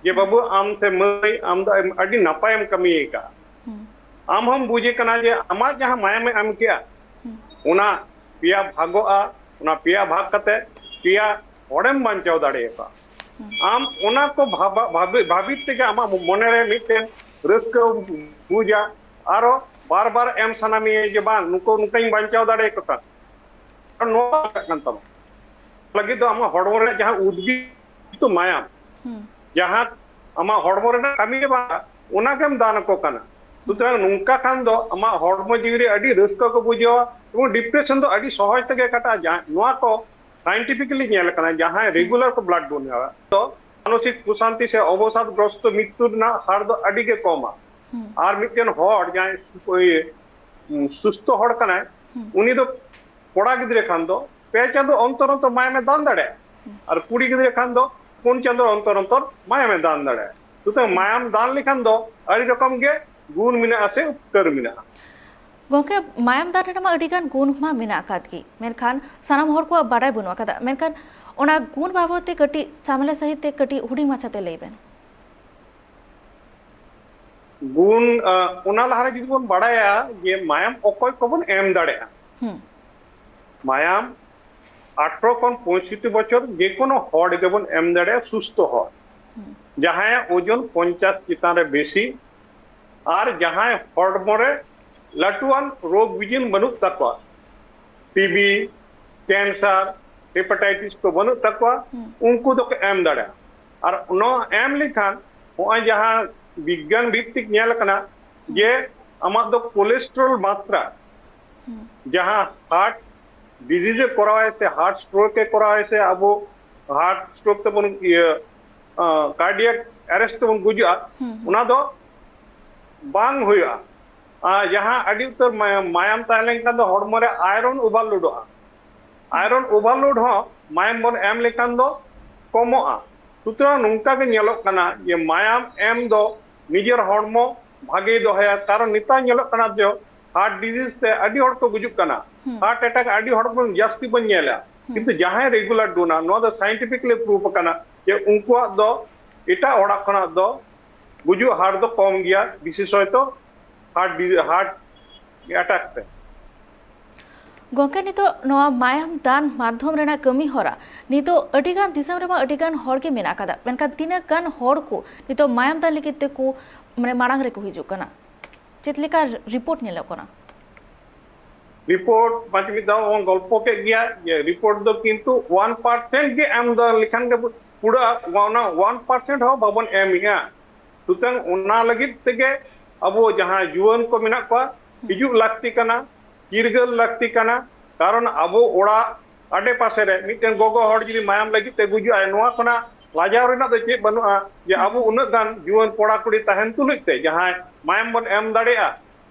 ᱡᱮ, "ᱵᱟᱹᱵᱩ, ᱟᱢ ᱥᱮ ᱢᱟᱹᱭ, ᱟᱢ ᱫᱚ ᱟᱹᱰᱤ ᱱᱟᱯᱟᱭᱮᱢ ᱠᱟᱹᱢᱤ ᱟᱠᱟᱫᱼᱟ᱾" ᱟᱢ ᱦᱚᱸᱢ ᱵᱩᱡᱮ ᱠᱟᱱᱟ ᱡᱮ ᱟᱢᱟᱜ ᱡᱟᱦᱟᱸ ᱢᱟᱭᱟᱢᱮ ᱮᱢ ᱠᱮᱜᱼᱟ, ᱚᱱᱟ ᱯᱮᱭᱟ ᱵᱷᱟᱜᱚᱜᱼᱟ, ᱚᱱᱟ ᱯᱮᱭᱟ ᱵᱷᱟᱜᱽ ᱠᱟᱛᱮ ᱯᱮᱭᱟ ᱦᱚᱲᱮᱢ ᱵᱟᱧᱪᱟᱣ ᱫᱟᱲᱮᱭᱟᱠᱚᱣᱟ᱾ ᱟᱢ ᱚᱱᱟ ᱠᱚ ᱵᱷᱟᱵᱟ- ᱵᱷᱟᱵᱤ- ᱵᱷᱟᱵᱤᱛ ᱛᱮᱜᱮ ᱟᱢᱟᱜ ᱢᱚᱱᱮᱨᱮ ᱢᱤᱫᱴᱮᱱ ᱨᱟᱹᱥᱠᱟᱹᱢ ᱵᱩᱡᱟ, ᱟᱨᱚ ᱵᱟᱨ ᱵᱟᱨ ᱮᱢ ᱥᱟᱱᱟ ᱢᱮᱭᱟ ᱡᱮ, "ᱵᱟᱝ, ᱱᱩᱠᱩ ᱱᱚᱝᱠᱟᱧ ᱵᱟᱧᱪᱟᱣ ᱫᱟᱲᱮᱭᱟᱠᱚ ᱠᱟᱱ᱾" ᱟᱨ ᱱᱚᱣᱟ ᱠᱟᱱ ᱛᱟᱢᱟ ᱞᱟᱹᱜᱤᱫ ᱫᱚ ᱟᱢᱟᱜ ᱦᱚᱲᱢᱚ ᱨᱮ ᱡᱟᱦᱟᱸ ᱩᱫᱽᱜᱤᱛᱚ ᱢᱟᱭᱟᱢ, ᱡᱟᱦᱟᱸ ᱟᱢᱟᱜ ᱦᱚᱲᱢᱚ ᱨᱮᱱᱟᱜ ᱠᱟᱹᱢᱤ ᱜᱮ ᱵᱟᱝ, ᱚᱱᱟ ᱜᱮᱢ ᱫᱟᱱ ᱟᱠᱚ ᱠᱟᱱᱟ᱾ ᱥᱩᱛᱚᱨᱟᱝ ᱱᱚᱝᱠᱟ ᱠᱷᱟᱱ ᱫᱚ ᱟᱢᱟᱜ ᱦᱚᱲᱢᱚ ᱡᱤᱣᱤ ᱨᱮ ᱟᱹᱰᱤ ᱨᱟᱹᱥᱠᱟᱹ ᱠᱚ ᱵᱩᱡᱷᱟᱹᱣᱟ ᱮᱵᱚᱝ ᱰᱤᱯᱨᱮᱥᱚᱱ ᱫᱚ ᱟᱹᱰᱤ ᱥᱚᱦᱚᱡ ᱛᱮᱜᱮ ᱠᱟᱴᱟᱜᱼᱟ᱾ ᱡᱟᱦᱟᱸ ᱱᱚᱣᱟ ᱠᱚ ᱥᱟᱭᱮᱱᱴᱤᱯᱷᱤᱠᱟᱞᱤ ᱧᱮᱞ ᱟᱠᱟᱱᱟ, ᱡᱟᱦᱟᱸᱭ ᱨᱮᱜᱩᱞᱟᱨ ᱠᱚ ᱵᱞᱟᱰ ᱰᱳᱱᱮᱴᱟ ᱫᱚ ᱢᱟᱱᱚᱥᱤᱠ ᱚᱥᱟᱱᱛᱤ ᱥᱮ ᱚᱵᱚᱥᱟᱫ ᱜᱨᱚᱥᱛᱚ ᱢᱨᱤᱛᱭᱩ ᱨᱮᱱᱟᱜ ᱦᱟᱨ ᱫᱚ ᱟᱹᱰᱤ ᱜᱮ ᱠᱚᱢᱟ᱾ ᱦᱩᱸ᱾ ᱟᱨ ᱢᱤᱫᱴᱮᱱ ᱦᱚᱲ ᱡᱟᱦᱟᱸᱭ ᱳᱭ, ᱩᱸ, ᱥᱩᱥᱛᱷᱚ ᱦᱚᱲ ᱠᱟᱱᱟᱭ, ᱦᱩᱸ᱾ ᱩᱱᱤ ᱫᱚ ᱠᱚᱲᱟ ᱜᱤᱫᱽᱨᱟᱹ ᱠᱷᱟᱱ ᱫᱚ ᱯᱮ ᱪᱟᱸᱫᱚ ᱚᱱᱛᱚᱨ ᱚᱱᱛᱚᱨ ᱢᱟᱭᱟᱢᱮ ᱫᱟᱱ ᱫᱟᱲᱮᱭᱟᱜᱼᱟ, ᱦᱩᱸ᱾ ᱟᱨ ᱠᱩᱲᱤ ᱜᱤᱫᱽᱨᱟᱹ ᱠᱷᱟᱱ ᱫᱚ ᱯᱩᱱ ᱪᱟᱸᱫᱚ ᱚᱱᱛᱚᱨ ᱚᱱᱛᱚᱨ ᱢᱟᱭᱟᱢᱮ ᱫᱟᱱ ᱫᱟᱲᱮᱭᱟᱜᱼᱟ᱾ ᱥᱩᱛᱚᱨᱟᱝ ᱦᱩᱸ᱾ ᱢᱟᱭᱟᱢ ᱫᱟᱱ ᱞᱮᱠᱷᱟᱱ ᱫᱚ ᱟᱹᱰᱤ ᱨᱚᱠᱚᱢ ᱜᱮ ᱜᱩᱱ ᱢᱮᱱᱟᱜᱼᱟ ᱥᱮ ᱩᱯᱠᱟᱹᱨ ᱢᱮᱱᱟᱜᱼᱟ᱾ ᱜᱚᱝᱠᱮ, ᱢᱟᱭᱟᱢ ᱫᱟᱱ ᱨᱮᱱᱟᱜ ᱢᱟ ᱟᱹᱰᱤ ᱜᱟᱱ ᱜᱩᱱ ᱢᱟ ᱢᱮᱱᱟᱜ ᱟᱠᱟᱫ ᱜᱮ, ᱢᱮᱱᱠᱷᱟᱱ ᱥᱟᱱᱟᱢ ᱦᱚᱲ ᱠᱚᱣᱟᱜ ᱵᱟᱰᱟᱭ ᱵᱟᱹᱱᱩᱜ ᱟᱠᱟᱫᱟ᱾ ᱢᱮᱱᱠᱷᱟᱱ ᱚᱱᱟ ᱜᱩᱱ ᱵᱟᱵᱚᱫ ᱛᱮ ᱠᱟᱹᱴᱤᱡ ᱥᱟᱢᱮᱞᱟ ᱥᱟᱹᱦᱤᱡ ᱛᱮ ᱠᱟᱹᱴᱤᱡ ᱦᱩᱰᱤᱧ ᱢᱟᱪᱷᱟ ᱛᱮ ᱞᱟᱹᱭ ᱵᱮᱱ᱾ ᱜᱩᱱ, ᱟᱸ, ᱚᱱᱟ ᱞᱟᱦᱟᱨᱮ ᱡᱩᱫᱤ ᱵᱚᱱ ᱵᱟᱲᱟᱭᱟ ᱡᱮ ᱢᱟᱭᱟᱢ ᱚᱠᱚᱭ ᱠᱚᱵᱚᱱ ᱮᱢ ᱫᱟᱲᱮᱭᱟᱜᱼᱟ᱾ ᱦᱩᱸ᱾ ᱢᱟᱭᱟᱢ ᱟᱴᱷᱨᱚ ᱠᱷᱚᱱ ᱯᱚᱸᱭᱥᱚᱴᱴᱤ ᱵᱚᱪᱷᱚᱨ ᱡᱮᱠᱳᱱᱳ ᱦᱚᱲ ᱜᱮᱵᱚᱱ ᱮᱢ ᱫᱟᱲᱮᱭᱟᱜᱼᱟ, ᱥᱩᱥᱛᱷᱚ ᱦᱚᱲ᱾ ᱦᱩᱸ᱾ ᱡᱟᱦᱟᱸᱭᱟᱜ ᱳᱡᱚᱱ ᱯᱚᱧᱪᱟᱥ ᱪᱮᱛᱟᱱ ᱨᱮ ᱵᱮᱥᱤ, ᱟᱨ ᱡᱟᱦᱟᱸᱭ ᱦᱚᱲᱢᱚ ᱨᱮ ᱞᱟᱹᱴᱩᱣᱟᱱ ᱨᱳᱜᱽ ᱵᱤᱡᱤᱱ ᱵᱟᱹᱱᱩᱜ ᱛᱟᱠᱚᱣᱟ, ᱴᱤᱵᱤ, ᱠᱮᱱᱥᱟᱨ, ᱦᱮᱯᱟᱴᱟᱭᱴᱤᱥ ᱠᱚ ᱵᱟᱹᱱᱩᱜ ᱛᱟᱠᱚᱣᱟ, ᱦᱩᱸ᱾ ᱩᱱᱠᱩ ᱫᱚᱠᱚ ᱮᱢ ᱫᱟᱲᱮᱭᱟᱜᱼᱟ᱾ ᱟᱨ ᱱᱚᱣᱟ ᱮᱢ ᱞᱮᱠᱷᱟᱱ ᱱᱚᱜᱼᱚᱭ ᱡᱟᱦᱟᱸ ᱵᱤᱜᱽᱜᱟᱱ ᱵᱷᱤᱛᱛᱤᱠ ᱧᱮᱞ ᱟᱠᱟᱱᱟ ᱡᱮ ᱟᱢᱟᱜ ᱫᱚ ᱠᱳᱞᱮᱥᱴᱨᱚᱞ ᱢᱟᱛᱨᱟ, ᱦᱩᱸ᱾ ᱡᱟᱦᱟᱸ ᱦᱟᱨᱴ ᱰᱤᱡᱤᱡ ᱮ ᱠᱚᱨᱟᱣᱟᱭ ᱥᱮ ᱦᱟᱨᱴ ᱥᱴᱨᱳᱠ ᱮ ᱠᱚᱨᱟᱣᱟᱭ ᱥᱮ ᱟᱵᱚ ᱦᱟᱨᱴ ᱥᱴᱨᱳᱠ ᱛᱮᱵᱚᱱ ᱤᱭᱟᱹ, ᱠᱟᱨᱰᱤᱭᱟᱠ ᱮᱨᱮᱥᱴ ᱛᱮᱵᱚᱱ ᱜᱩᱡᱩᱜᱼᱟ, ᱦᱩᱸ, ᱦᱩᱸ᱾ ᱚᱱᱟ ᱫᱚ ᱵᱟᱝ ᱦᱩᱭᱩᱜᱼᱟ᱾ ᱟᱨ ᱡᱟᱦᱟᱸ ᱟᱹᱰᱤ ᱩᱛᱟᱹᱨ ᱢᱟᱭᱟᱢ, ᱢᱟᱭᱟᱢ ᱛᱟᱦᱮᱸ ᱞᱮᱱᱠᱷᱟᱱ ᱫᱚ ᱦᱚᱲᱢᱚ ᱨᱮ ᱟᱭᱨᱚᱱ ᱳᱵᱷᱟᱨᱞᱳᱰᱚᱜᱼᱟ᱾ ᱟᱭᱨᱚᱱ ᱳᱵᱷᱟᱨᱞᱳᱰ ᱦᱚᱸ ᱢᱟᱭᱟᱢ ᱵᱚᱱ ᱮᱢ ᱞᱮᱠᱷᱟᱱ ᱫᱚ ᱠᱚᱢᱚᱜᱼᱟ᱾ ᱥᱩᱛᱚᱨᱟᱝ ᱱᱚᱝᱠᱟ ᱜᱮ ᱧᱮᱞᱚᱜ ᱠᱟᱱᱟ ᱡᱮ ᱢᱟᱭᱟᱢ ᱮᱢ ᱫᱚ ᱱᱤᱡᱮᱨ ᱦᱚᱲᱢᱚ ᱵᱷᱟᱜᱮᱭ ᱫᱚᱦᱚᱭᱟ, ᱠᱟᱨᱚᱱ ᱱᱮᱛᱟᱨ ᱧᱮᱞᱚᱜ ᱠᱟᱱᱟ ᱡᱮ ᱦᱟᱨᱴ ᱰᱤᱡᱤᱡ ᱛᱮ ᱟᱹᱰᱤ ᱦᱚᱲ ᱠᱚ ᱜᱩᱡᱩᱜ ᱠᱟᱱᱟ, ᱦᱩᱸ᱾ ᱦᱟᱨᱴ ᱮᱴᱟᱠ ᱟᱹᱰᱤ ᱦᱚᱲ ᱵᱚᱱ ᱡᱟᱹᱥᱛᱤ ᱵᱚᱱ ᱧᱮᱞᱟ, ᱦᱩᱸ᱾ ᱠᱤᱱᱛᱩ ᱡᱟᱦᱟᱸᱭ ᱨᱮᱜᱩᱞᱟᱨ ᱰᱳᱱᱟᱨ, ᱱᱚᱣᱟ ᱫᱚ ᱥᱟᱭᱮᱱᱴᱤᱯᱷᱤᱠᱞᱤ ᱯᱨᱩᱯᱷ ᱟᱠᱟᱱᱟ ᱡᱮ ᱩᱱᱠᱩᱣᱟᱜ ᱫᱚ ᱮᱴᱟᱜ ᱦᱚᱲᱟᱜ ᱠᱷᱚᱱᱟᱜ ᱫᱚ ᱜᱩᱡᱩᱜ ᱦᱟᱨ ᱫᱚ ᱠᱚᱢ ᱜᱮᱭᱟ, ᱵᱤᱥᱮᱥᱚᱭᱛᱚ ᱦᱟᱨᱴ ᱰᱤ-, ᱦᱟᱨᱴ ᱮᱴᱟᱠ ᱛᱮ᱾ ᱜᱚᱝᱠᱮ, ᱱᱤᱛᱚᱜ ᱱᱚᱣᱟ ᱢᱟᱭᱟᱢ ᱫᱟᱱ ᱢᱟᱫᱽᱫᱷᱚᱢ ᱨᱮᱱᱟᱜ ᱠᱟᱹᱢᱤ ᱦᱚᱨᱟ ᱱᱤᱛᱚᱜ ᱟᱹᱰᱤ ᱜᱟᱱ ᱫᱤᱥᱚᱢ ᱨᱮᱢᱟ ᱟᱹᱰᱤ ᱜᱟᱱ ᱦᱚᱲ ᱜᱮ ᱢᱮᱱᱟᱜ ᱟᱠᱟᱫᱟ, ᱢᱮᱱᱠᱷᱟᱱ ᱛᱤᱱᱟᱹᱜ ᱜᱟᱱ ᱦᱚᱲ ᱠᱚ ᱱᱤᱛᱚᱜ ᱢᱟᱭᱟᱢ ᱫᱟᱱ ᱞᱟᱹᱜᱤᱫ ᱛᱮᱠᱚ, ᱢᱟᱱᱮ, ᱢᱟᱲᱟᱝ ᱨᱮᱠᱚ ᱦᱤᱡᱩᱜ ᱠᱟᱱᱟ? ᱪᱮᱫ ᱞᱮᱠᱟ ᱨᱤᱯᱳᱨᱴ ᱧᱮᱞᱚᱜ ᱠᱟᱱᱟ? ᱨᱤᱯᱳᱨᱴ ᱢᱟᱡᱷᱮ ᱢᱤᱫ ᱫᱷᱟᱣ ᱵᱚᱱ ᱜᱚᱞᱯᱚ ᱠᱮᱫ ᱜᱮᱭᱟ ᱡᱮ ᱨᱤᱯᱳᱨᱴ ᱫᱚ ᱠᱤᱱᱛᱩ ᱚᱣᱟᱱ ᱯᱟᱨᱥᱮᱱᱴ ᱜᱮ ᱮᱢ ᱫᱚ ᱞᱮᱠᱷᱟᱱ ᱜᱮ ᱵᱩ-, ᱯᱩᱨᱟᱹ ᱚᱱᱟ ᱚᱣᱟᱱ ᱯᱟᱨᱥᱮᱱᱴ ᱦᱚᱸ ᱵᱟᱵᱚᱱ ᱮᱢᱮᱜᱼᱟ᱾ ᱥᱩᱛᱚᱨᱟᱝ ᱚᱱᱟ ᱞᱟᱹᱜᱤᱫ ᱛᱮᱜᱮ ᱟᱵᱚ ᱡᱟᱦᱟᱸ ᱡᱩᱣᱟᱹᱱ ᱠᱚ ᱢᱮᱱᱟᱜ ᱠᱚᱣᱟ, ᱦᱤᱡᱩᱜ ᱞᱟᱹᱠᱛᱤ ᱠᱟᱱᱟ, ᱪᱤᱨᱜᱟᱹᱞ ᱞᱟᱹᱠᱛᱤ ᱠᱟᱱᱟ᱾ ᱠᱟᱨᱚᱱ ᱟᱵᱚ ᱚᱲᱟᱜ ᱟᱰᱮ ᱯᱟᱥᱮ ᱨᱮ ᱢᱤᱫᱴᱮᱱ ᱜᱚᱜᱚ ᱦᱚᱲ ᱡᱩᱫᱤ ᱢᱟᱭᱟᱢ ᱞᱟᱹᱜᱤᱫ ᱛᱮ ᱜᱩᱡᱩᱜ ᱟᱭ, ᱱᱚᱣᱟ ᱠᱷᱚᱱᱟᱜ ᱞᱟᱡᱟᱣ ᱨᱮᱱᱟᱜ ᱫᱚ ᱪᱮᱫ ᱵᱟᱹᱱᱩᱜᱼᱟ ᱡᱮ ᱟᱵᱚ ᱩᱱᱟᱹᱜ ᱜᱟᱱ ᱡᱩᱣᱟᱹᱱ ᱠᱚᱲᱟ ᱠᱩᱲᱤ ᱛᱟᱦᱮᱱ ᱛᱩᱞᱩᱡ ᱛᱮ ᱡᱟᱦᱟᱸᱭ ᱢᱟᱭᱟᱢ ᱵᱚᱱ ᱮᱢ ᱫᱟᱲᱮᱭᱟᱜᱼᱟ,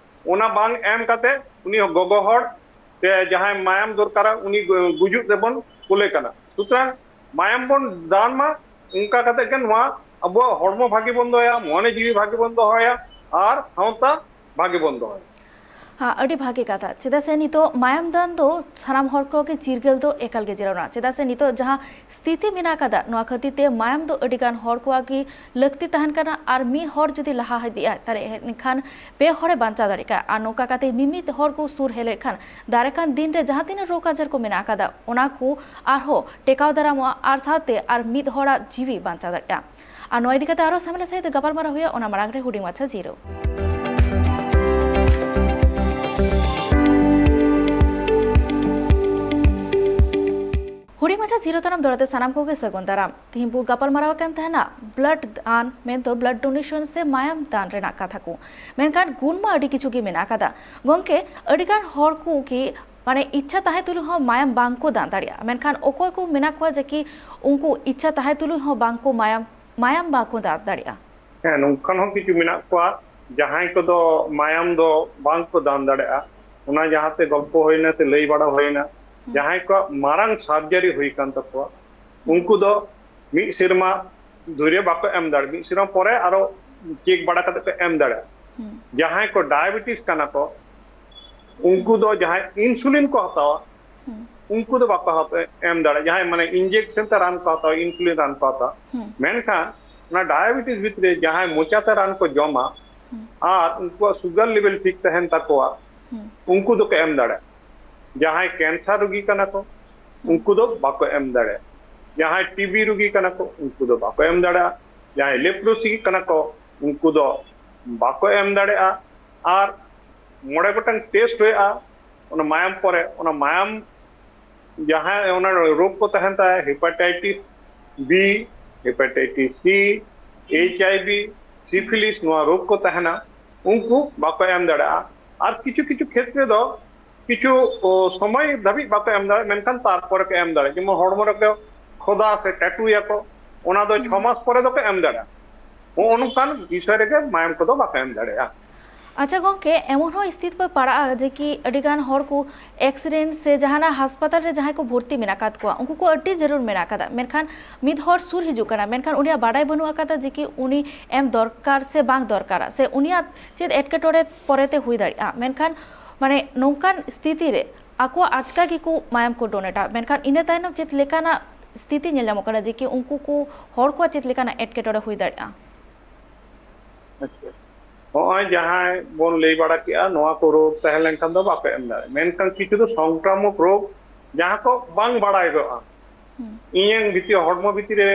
ᱚᱱᱟ ᱵᱟᱝ ᱮᱢ ᱠᱟᱛᱮ ᱩᱱᱤ ᱜᱚᱜᱚ ᱦᱚᱲ ᱥᱮ ᱡᱟᱦᱟᱸᱭ ᱢᱟᱭᱟᱢ ᱫᱚᱨᱠᱟᱨᱟ ᱩᱱᱤ ᱜᱩᱡᱩᱜ ᱨᱮᱵᱚᱱ ᱠᱩᱞᱮ ᱠᱟᱱᱟ᱾ ᱥᱩᱛᱚᱨᱟᱝ ᱢᱟᱭᱟᱢ ᱵᱚᱱ ᱫᱟᱱ ᱢᱟ, ᱚᱱᱠᱟ ᱠᱟᱛᱮ ᱜᱮ ᱱᱚᱣᱟ ᱟᱵᱚᱣᱟᱜ ᱦᱚᱲᱢᱚ ᱵᱷᱟᱜᱮ ᱵᱚᱱ ᱫᱚᱦᱚᱭᱟ, ᱢᱚᱱᱮ ᱡᱤᱣᱤ ᱵᱷᱟᱜᱮ ᱵᱚᱱ ᱫᱚᱦᱚᱭᱟ ᱟᱨ ᱥᱟᱶᱛᱟ ᱵᱷᱟᱜᱮ ᱵᱚᱱ ᱫᱚᱦᱚᱭᱟ᱾ ᱦᱮᱸ, ᱟᱹᱰᱤ ᱵᱷᱟᱜᱮ ᱠᱟᱛᱷᱟ᱾ ᱪᱮᱫᱟᱜ ᱥᱮ ᱱᱤᱛᱚᱜ ᱢᱟᱭᱟᱢ ᱫᱟᱱ ᱫᱚ ᱥᱟᱱᱟᱢ ᱦᱚᱲ ᱠᱚᱜᱮ ᱪᱤᱨᱜᱟᱹᱞ ᱫᱚ ᱮᱠᱟᱞ ᱜᱮ ᱡᱟᱹᱨᱩᱲᱟ᱾ ᱪᱮᱫᱟᱜ ᱥᱮ ᱱᱤᱛᱚᱜ ᱡᱟᱦᱟᱸ ᱥᱛᱷᱤᱛᱤ ᱢᱮᱱᱟᱜ ᱟᱠᱟᱫᱟ, ᱱᱚᱣᱟ ᱠᱷᱟᱹᱛᱤᱨ ᱛᱮ ᱢᱟᱭᱟᱢ ᱫᱚ ᱟᱹᱰᱤ ᱜᱟᱱ ᱦᱚᱲ ᱠᱚᱣᱟᱜ ᱜᱮ ᱞᱟᱹᱠᱛᱤ ᱛᱟᱦᱮᱱ ᱠᱟᱱᱟ᱾ ᱟᱨ ᱢᱤᱫ ᱦᱚᱲ ᱡᱩᱫᱤ ᱞᱟᱦᱟ ᱤᱫᱤᱜᱼᱟᱭ, ᱛᱟᱦᱞᱮ ᱮᱱᱠᱷᱟᱱ ᱯᱮ ᱦᱚᱲᱮ ᱵᱟᱧᱪᱟᱣ ᱫᱟᱲᱮᱭᱟᱜ ᱠᱟᱱᱟ᱾ ᱟᱨ ᱱᱚᱝᱠᱟ ᱠᱟᱛᱮ ᱢᱤᱢᱤᱫ ᱦᱚᱲ ᱠᱚ ᱥᱩᱨ ᱦᱮᱡ ᱞᱮᱱᱠᱷᱟᱱ ᱫᱟᱨᱟᱭ ᱠᱟᱱ ᱫᱤᱱ ᱨᱮ ᱡᱟᱦᱟᱸ ᱛᱤᱱᱟᱹᱜ ᱨᱳᱜᱽ ᱟᱡᱟᱨ ᱠᱚ ᱢᱮᱱᱟᱜ ᱟᱠᱟᱫᱟ, ᱚᱱᱟ ᱠᱚ ᱟᱨᱦᱚᱸ ᱴᱮᱠᱟᱣ ᱫᱟᱨᱟᱢᱚᱜᱼᱟ᱾ ᱟᱨ ᱥᱟᱶᱛᱮ ᱟᱨ ᱢᱤᱫ ᱦᱚᱲᱟᱜ ᱡᱤᱣᱤ ᱵᱟᱧᱪᱟᱣ ᱫᱟᱲᱮᱭᱟᱜᱼᱟ᱾ ᱟᱨ ᱱᱚᱣᱟ ᱤᱫᱤ ᱠᱟᱛᱮ ᱟᱨᱦᱚᱸ ᱥᱟᱢᱮᱞᱟ ᱥᱟᱹᱦᱤᱡ ᱜᱟᱯᱟᱞᱢᱟᱨᱟᱣ ᱦᱩᱭᱩᱜᱼᱟ, ᱚᱱᱟ ᱢᱟᱲᱟᱝ ᱨᱮ ᱦᱩᱰᱤᱧ ᱢᱟᱪᱷᱟ ᱡᱤᱨᱟᱹᱣ᱾ ᱦᱩᱰᱤᱧ ᱢᱟᱪᱷᱟ ᱡᱤᱨᱟᱹᱣ ᱛᱟᱭᱱᱚᱢ ᱫᱚᱲᱦᱟ ᱛᱮ ᱥᱟᱱᱟᱢ ᱠᱚᱜᱮ ᱥᱟᱹᱜᱩᱱ ᱫᱟᱨᱟᱢ᱾ ᱛᱤᱦᱤᱧ ᱵᱚ ᱜᱟᱯᱟᱞᱢᱟᱨᱟᱣ ᱠᱟᱱ ᱛᱟᱦᱮᱱᱟ ᱵᱞᱟᱰ ᱫᱟᱱ ᱢᱮᱱᱫᱚ ᱵᱞᱟᱰ ᱰᱳᱱᱮᱥᱚᱱ ᱥᱮ ᱢᱟᱭᱟᱢ ᱫᱟᱱ ᱨᱮᱱᱟᱜ ᱠᱟᱛᱷᱟ ᱠᱚ᱾ ᱢᱮᱱᱠᱷᱟᱱ ᱜᱩᱱ ᱢᱟ ᱟᱹᱰᱤ ᱠᱤᱪᱷᱩ ᱜᱮ ᱢᱮᱱᱟᱜ ᱟᱠᱟᱫᱟ᱾ ᱜᱚᱢᱠᱮ, ᱟᱹᱰᱤᱜᱟᱱ ᱦᱚᱲ ᱠᱚ ᱠᱤ ᱢᱟᱱᱮ ᱤᱪᱪᱷᱟ ᱛᱟᱦᱮᱸ ᱛᱩᱞᱩᱡ ᱦᱚᱸ ᱢᱟᱭᱟᱢ ᱵᱟᱝ ᱠᱚ ᱫᱟᱱ ᱫᱟᱲᱮᱭᱟᱜᱼᱟ, ᱢᱮᱱᱠᱷᱟᱱ ᱚᱠᱚᱭ ᱠᱚ ᱢᱮᱱᱟᱜ ᱠᱚᱣᱟ ᱡᱮ ᱠᱤ ᱩᱱᱠᱩ ᱤᱪᱪᱷᱟ ᱛᱟᱦᱮᱸ ᱛᱩᱞᱩᱡ ᱦᱚᱸ ᱵᱟᱝ ᱠᱚ ᱢᱟᱭᱟᱢ, ᱢᱟᱭᱟᱢ ᱵᱟᱝ ᱠᱚ ᱫᱟᱱ ᱫᱟᱲᱮᱭᱟᱜᱼᱟ? ᱦᱮᱸ, ᱱᱚᱝᱠᱟᱱ ᱦᱚᱸ ᱠᱤᱪᱷᱩ ᱢᱮᱱᱟᱜ ᱠᱚᱣᱟ ᱡᱟᱦᱟᱸᱭ ᱠᱚᱫᱚ ᱢᱟᱭᱟᱢ ᱫᱚ ᱵᱟᱝ ᱠᱚ ᱫᱟᱱ ᱫᱟᱲᱮᱭᱟᱜᱼᱟ᱾ ᱚᱱᱟ ᱡᱟᱦᱟᱸᱛᱮ ᱜᱚᱞᱯᱚ ᱦᱩᱭᱱᱟ ᱥᱮ ᱞᱟᱹᱭ ᱵᱟᱲᱟ ᱦᱩᱭᱱᱟ, ᱦᱩᱸ᱾ ᱡᱟᱦᱟᱸᱭ ᱠᱚᱣᱟᱜ ᱢᱟᱨᱟᱝ ᱥᱟᱨᱡᱟᱨᱤ ᱦᱩᱭ ᱟᱠᱟᱱ ᱛᱟᱠᱚᱣᱟ, ᱩᱱᱠᱩ ᱫᱚ ᱢᱤᱫ ᱥᱮᱨᱢᱟ ᱫᱷᱩᱨᱭᱟᱹ ᱵᱟᱠᱚ ᱮᱢ ᱫᱟᱲᱮᱭᱟᱜᱼᱟ᱾ ᱢᱤᱫ ᱥᱮᱨᱢᱟ ᱯᱚᱨᱮ ᱟᱨᱚ ᱪᱮᱠ ᱵᱟᱲᱟ ᱠᱟᱛᱮ ᱠᱚ ᱮᱢ ᱫᱟᱲᱮᱭᱟᱜᱼᱟ᱾ ᱦᱩᱸ᱾ ᱡᱟᱦᱟᱸᱭ ᱠᱚ ᱰᱟᱭᱟᱵᱮᱴᱤᱥ ᱠᱟᱱᱟ ᱠᱚ, ᱩᱱᱠᱩ ᱫᱚ ᱡᱟᱦᱟᱸᱭ ᱤᱱᱥᱩᱞᱤᱱ ᱠᱚ ᱦᱟᱛᱟᱣᱟ, ᱦᱩᱸ᱾ ᱩᱱᱠᱩ ᱫᱚ ᱵᱟᱠᱚ ᱦᱟᱛ-, ᱮᱢ ᱫᱟᱲᱮᱭᱟᱜᱼᱟ᱾ ᱡᱟᱦᱟᱸᱭ ᱢᱟᱱᱮ ᱤᱱᱡᱮᱠᱥᱚᱱ ᱛᱮ ᱨᱟᱱ ᱠᱚ ᱦᱟᱛᱟᱣᱟ, ᱤᱱᱥᱩᱞᱤᱱ ᱨᱟᱱ ᱠᱚ ᱦᱟᱛᱟᱣᱟ᱾ ᱦᱩᱸ᱾ ᱢᱮᱱᱠᱷᱟᱱ ᱚᱱᱟ ᱰᱟᱭᱟᱵᱮᱴᱤᱥ ᱵᱷᱤᱛᱨᱤ ᱡᱟᱦᱟᱸᱭ ᱢᱚᱪᱟᱛᱮ ᱨᱟᱱ ᱠᱚ ᱡᱚᱢᱟ ᱦᱩᱸ᱾ ᱟᱨ ᱩᱱᱠᱩᱣᱟᱜ ᱥᱩᱜᱟᱨ ᱞᱮᱵᱮᱞ ᱴᱷᱤᱠ ᱛᱟᱦᱮᱱ ᱛᱟᱠᱚᱣᱟ, ᱦᱩᱸ᱾ ᱩᱱᱠᱩ ᱫᱚᱠᱚ ᱮᱢ ᱫᱟᱲᱮᱭᱟᱜᱼᱟ᱾ ᱡᱟᱦᱟᱸᱭ ᱠᱮᱱᱥᱟᱨ ᱨᱩᱜᱤ ᱠᱟᱱᱟ ᱠᱚ, ᱦᱩᱸ᱾ ᱩᱱᱠᱩ ᱫᱚ ᱵᱟᱠᱚ ᱮᱢ ᱫᱟᱲᱮᱭᱟᱜᱼᱟ᱾ ᱡᱟᱦᱟᱸᱭ ᱴᱤᱵᱤ ᱨᱩᱜᱤ ᱠᱟᱱᱟ ᱠᱚ, ᱩᱱᱠᱩ ᱫᱚ ᱵᱟᱠᱚ ᱮᱢ ᱫᱟᱲᱮᱭᱟᱜᱼᱟ᱾ ᱡᱟᱦᱟᱸᱭ ᱞᱮᱯᱨᱳᱥᱤ ᱠᱟᱱᱟ ᱠᱚ, ᱩᱱᱠᱩ ᱫᱚ ᱵᱟᱠᱚ ᱮᱢ ᱫᱟᱲᱮᱭᱟᱜᱼᱟ᱾ ᱟᱨ ᱢᱚᱬᱮ ᱜᱚᱴᱟᱝ ᱴᱮᱥᱴ ᱦᱩᱭᱩᱜᱼᱟ ᱚᱱᱟ ᱢᱟᱭᱟᱢ ᱯᱚᱨᱮ, ᱚᱱᱟ ᱢᱟᱭᱟᱢ ᱡᱟᱦᱟᱸᱭ ᱚᱱᱟ ᱨᱳᱜᱽ ᱠᱚ ᱛᱟᱦᱮᱱ ᱛᱟᱭᱟ, ᱦᱮᱯᱟᱴᱟᱭᱴᱤᱥ B, hepatitis C, H I V, syphilis, ᱱᱚᱣᱟ ᱨᱳᱜᱽ ᱠᱚ ᱛᱟᱦᱮᱱᱟ, ᱩᱱᱠᱩ ᱵᱟᱠᱚ ᱮᱢ ᱫᱟᱲᱮᱭᱟᱜᱼᱟ᱾ ᱟᱨ ᱠᱤᱪᱷᱩ ᱠᱤᱪᱷᱩ ᱠᱷᱮᱛᱨᱮ ᱫᱚ ᱠᱤᱪᱷᱩ, ᱚ, ᱥᱚᱢᱚᱭ ᱫᱷᱟᱹᱵᱤᱡ ᱵᱟᱠᱚ ᱮᱢ ᱫᱟᱲᱮᱭᱟᱜᱼᱟ, ᱢᱮᱱᱠᱷᱟᱱ ᱛᱟᱨᱯᱚᱨᱮ ᱠᱚ ᱮᱢ ᱫᱟᱲᱮᱭᱟᱜᱼᱟ᱾ ᱡᱮᱢᱚᱱ ᱦᱚᱲᱢᱚ ᱨᱮᱠᱚ ᱠᱷᱚᱫᱟ ᱥᱮ ᱴᱮᱴᱩᱭᱟᱠᱚ, ᱚᱱᱟ ᱫᱚ ᱪᱷᱚ ᱢᱟᱥ ᱯᱚᱨᱮ ᱫᱚᱠᱚ ᱮᱢ ᱫᱟᱲᱮᱭᱟᱜᱼᱟ᱾ ᱱᱚᱜᱼᱚ ᱱᱚᱝᱠᱟᱱ ᱵᱤᱥᱚᱭ ᱨᱮᱜᱮ ᱢᱟᱭᱟᱢ ᱠᱚᱫᱚ ᱵᱟᱠᱚ ᱮᱢ ᱫᱟᱲᱮᱭᱟᱜᱼᱟ᱾ ᱟᱪᱪᱷᱟ ᱜᱚᱝᱠᱮ, ᱮᱢᱚᱱ ᱦᱚᱸ ᱥᱛᱷᱤᱛᱤ ᱯᱮ ᱯᱟᱲᱟᱜᱼᱟ ᱡᱮ ᱠᱤ ᱟᱹᱰᱤ ᱜᱟᱱ ᱦᱚᱲ ᱠᱚ ᱮᱠᱥᱤᱰᱮᱱᱴ ᱥᱮ ᱡᱟᱦᱟᱱᱟᱜ ᱦᱟᱥᱯᱟᱛᱟᱞ ᱨᱮ ᱡᱟᱦᱟᱸᱭ ᱠᱚ ᱵᱷᱚᱨᱛᱤ ᱢᱮᱱᱟᱜ ᱟᱠᱟᱫ ᱠᱚᱣᱟ, ᱩᱱᱠᱩ ᱠᱚ ᱟᱹᱰᱤ ᱡᱟᱹᱨᱩᱲ ᱢᱮᱱᱟᱜ ᱟᱠᱟᱫᱟ, ᱢᱮᱱᱠᱷᱟᱱ ᱢᱤᱫ ᱦᱚᱲ ᱥᱩᱨ ᱦᱤᱡᱩᱜ ᱠᱟᱱᱟ, ᱢᱮᱱᱠᱷᱟᱱ ᱩᱱᱤᱭᱟᱜ ᱵᱟᱰᱟᱭ ᱵᱟᱹᱱᱩᱜ ᱟᱠᱟᱫᱟ ᱡᱮ ᱠᱤ ᱩᱱᱤ ᱮᱢ ᱫᱚᱨᱠᱟᱨ ᱥᱮ ᱵᱟᱝ ᱫᱚᱨᱠᱟᱨᱟ, ᱥᱮ ᱩᱱᱤᱭᱟᱜ ᱪᱮᱫ ᱮᱴᱠᱮᱴᱚᱬᱮ ᱯᱚᱨᱮᱛᱮ ᱦᱩᱭ ᱫᱟᱲᱮᱭᱟᱜᱼᱟ᱾ ᱢᱮᱱᱠᱷᱟᱱ ᱢᱟᱱᱮ ᱱᱚᱝᱠᱟᱱ ᱥᱛᱷᱤᱛᱤ ᱨᱮ ᱟᱠᱚᱣᱟᱜ ᱟᱪᱠᱟ ᱜᱮᱠᱚ ᱢᱟᱭᱟᱢ ᱠᱚ ᱰᱳᱱᱮᱴᱟ, ᱢᱮᱱᱠᱷᱟᱱ ᱤᱱᱟᱹ ᱛᱟᱭᱱᱚᱢ ᱪᱮᱫ ᱞᱮᱠᱟᱱᱟᱜ ᱥᱛᱷᱤᱛᱤ ᱧᱮᱞ ᱧᱟᱢᱚᱜ ᱠᱟᱱᱟ ᱡᱮ ᱠᱤ ᱩᱱᱠᱩ ᱠᱚ ᱦᱚᱲ ᱠᱚᱣᱟᱜ ᱪᱮᱫ ᱞᱮᱠᱟᱱᱟᱜ ᱮᱴᱠᱮᱴᱚᱬᱮ ᱦᱩᱭ ᱫᱟᱲᱮᱭᱟᱜᱼᱟ? ᱟᱪᱪᱷᱟ, ᱱᱚᱜᱼᱚᱭ ᱡᱟᱦᱟᱸᱭ ᱵᱚᱱ ᱞᱟᱹᱭ ᱵᱟᱲᱟ ᱠᱮᱜᱼᱟ, ᱱᱚᱣᱟ ᱠᱚ ᱨᱳᱜᱽ ᱛᱟᱦᱮᱸ ᱞᱮᱱᱠᱷᱟᱱ ᱫᱚ ᱵᱟᱯᱮ ᱮᱢ ᱫᱟᱲᱮᱭᱟᱜᱼᱟ, ᱢᱮᱱᱠᱷᱟᱱ ᱠᱤᱪᱷᱩ ᱫᱚ ᱥᱚᱝᱠᱨᱟᱢᱚᱠ ᱨᱳᱜᱽ ᱡᱟᱦᱟᱸ ᱠᱚ ᱵᱟᱝ ᱵᱟᱲᱟᱭᱚᱜᱼᱟ, ᱤᱧᱟᱹᱝ ᱵᱷᱤᱛᱤᱨ, ᱦᱚᱲᱢᱚ ᱵᱷᱤᱛᱤᱨ ᱨᱮ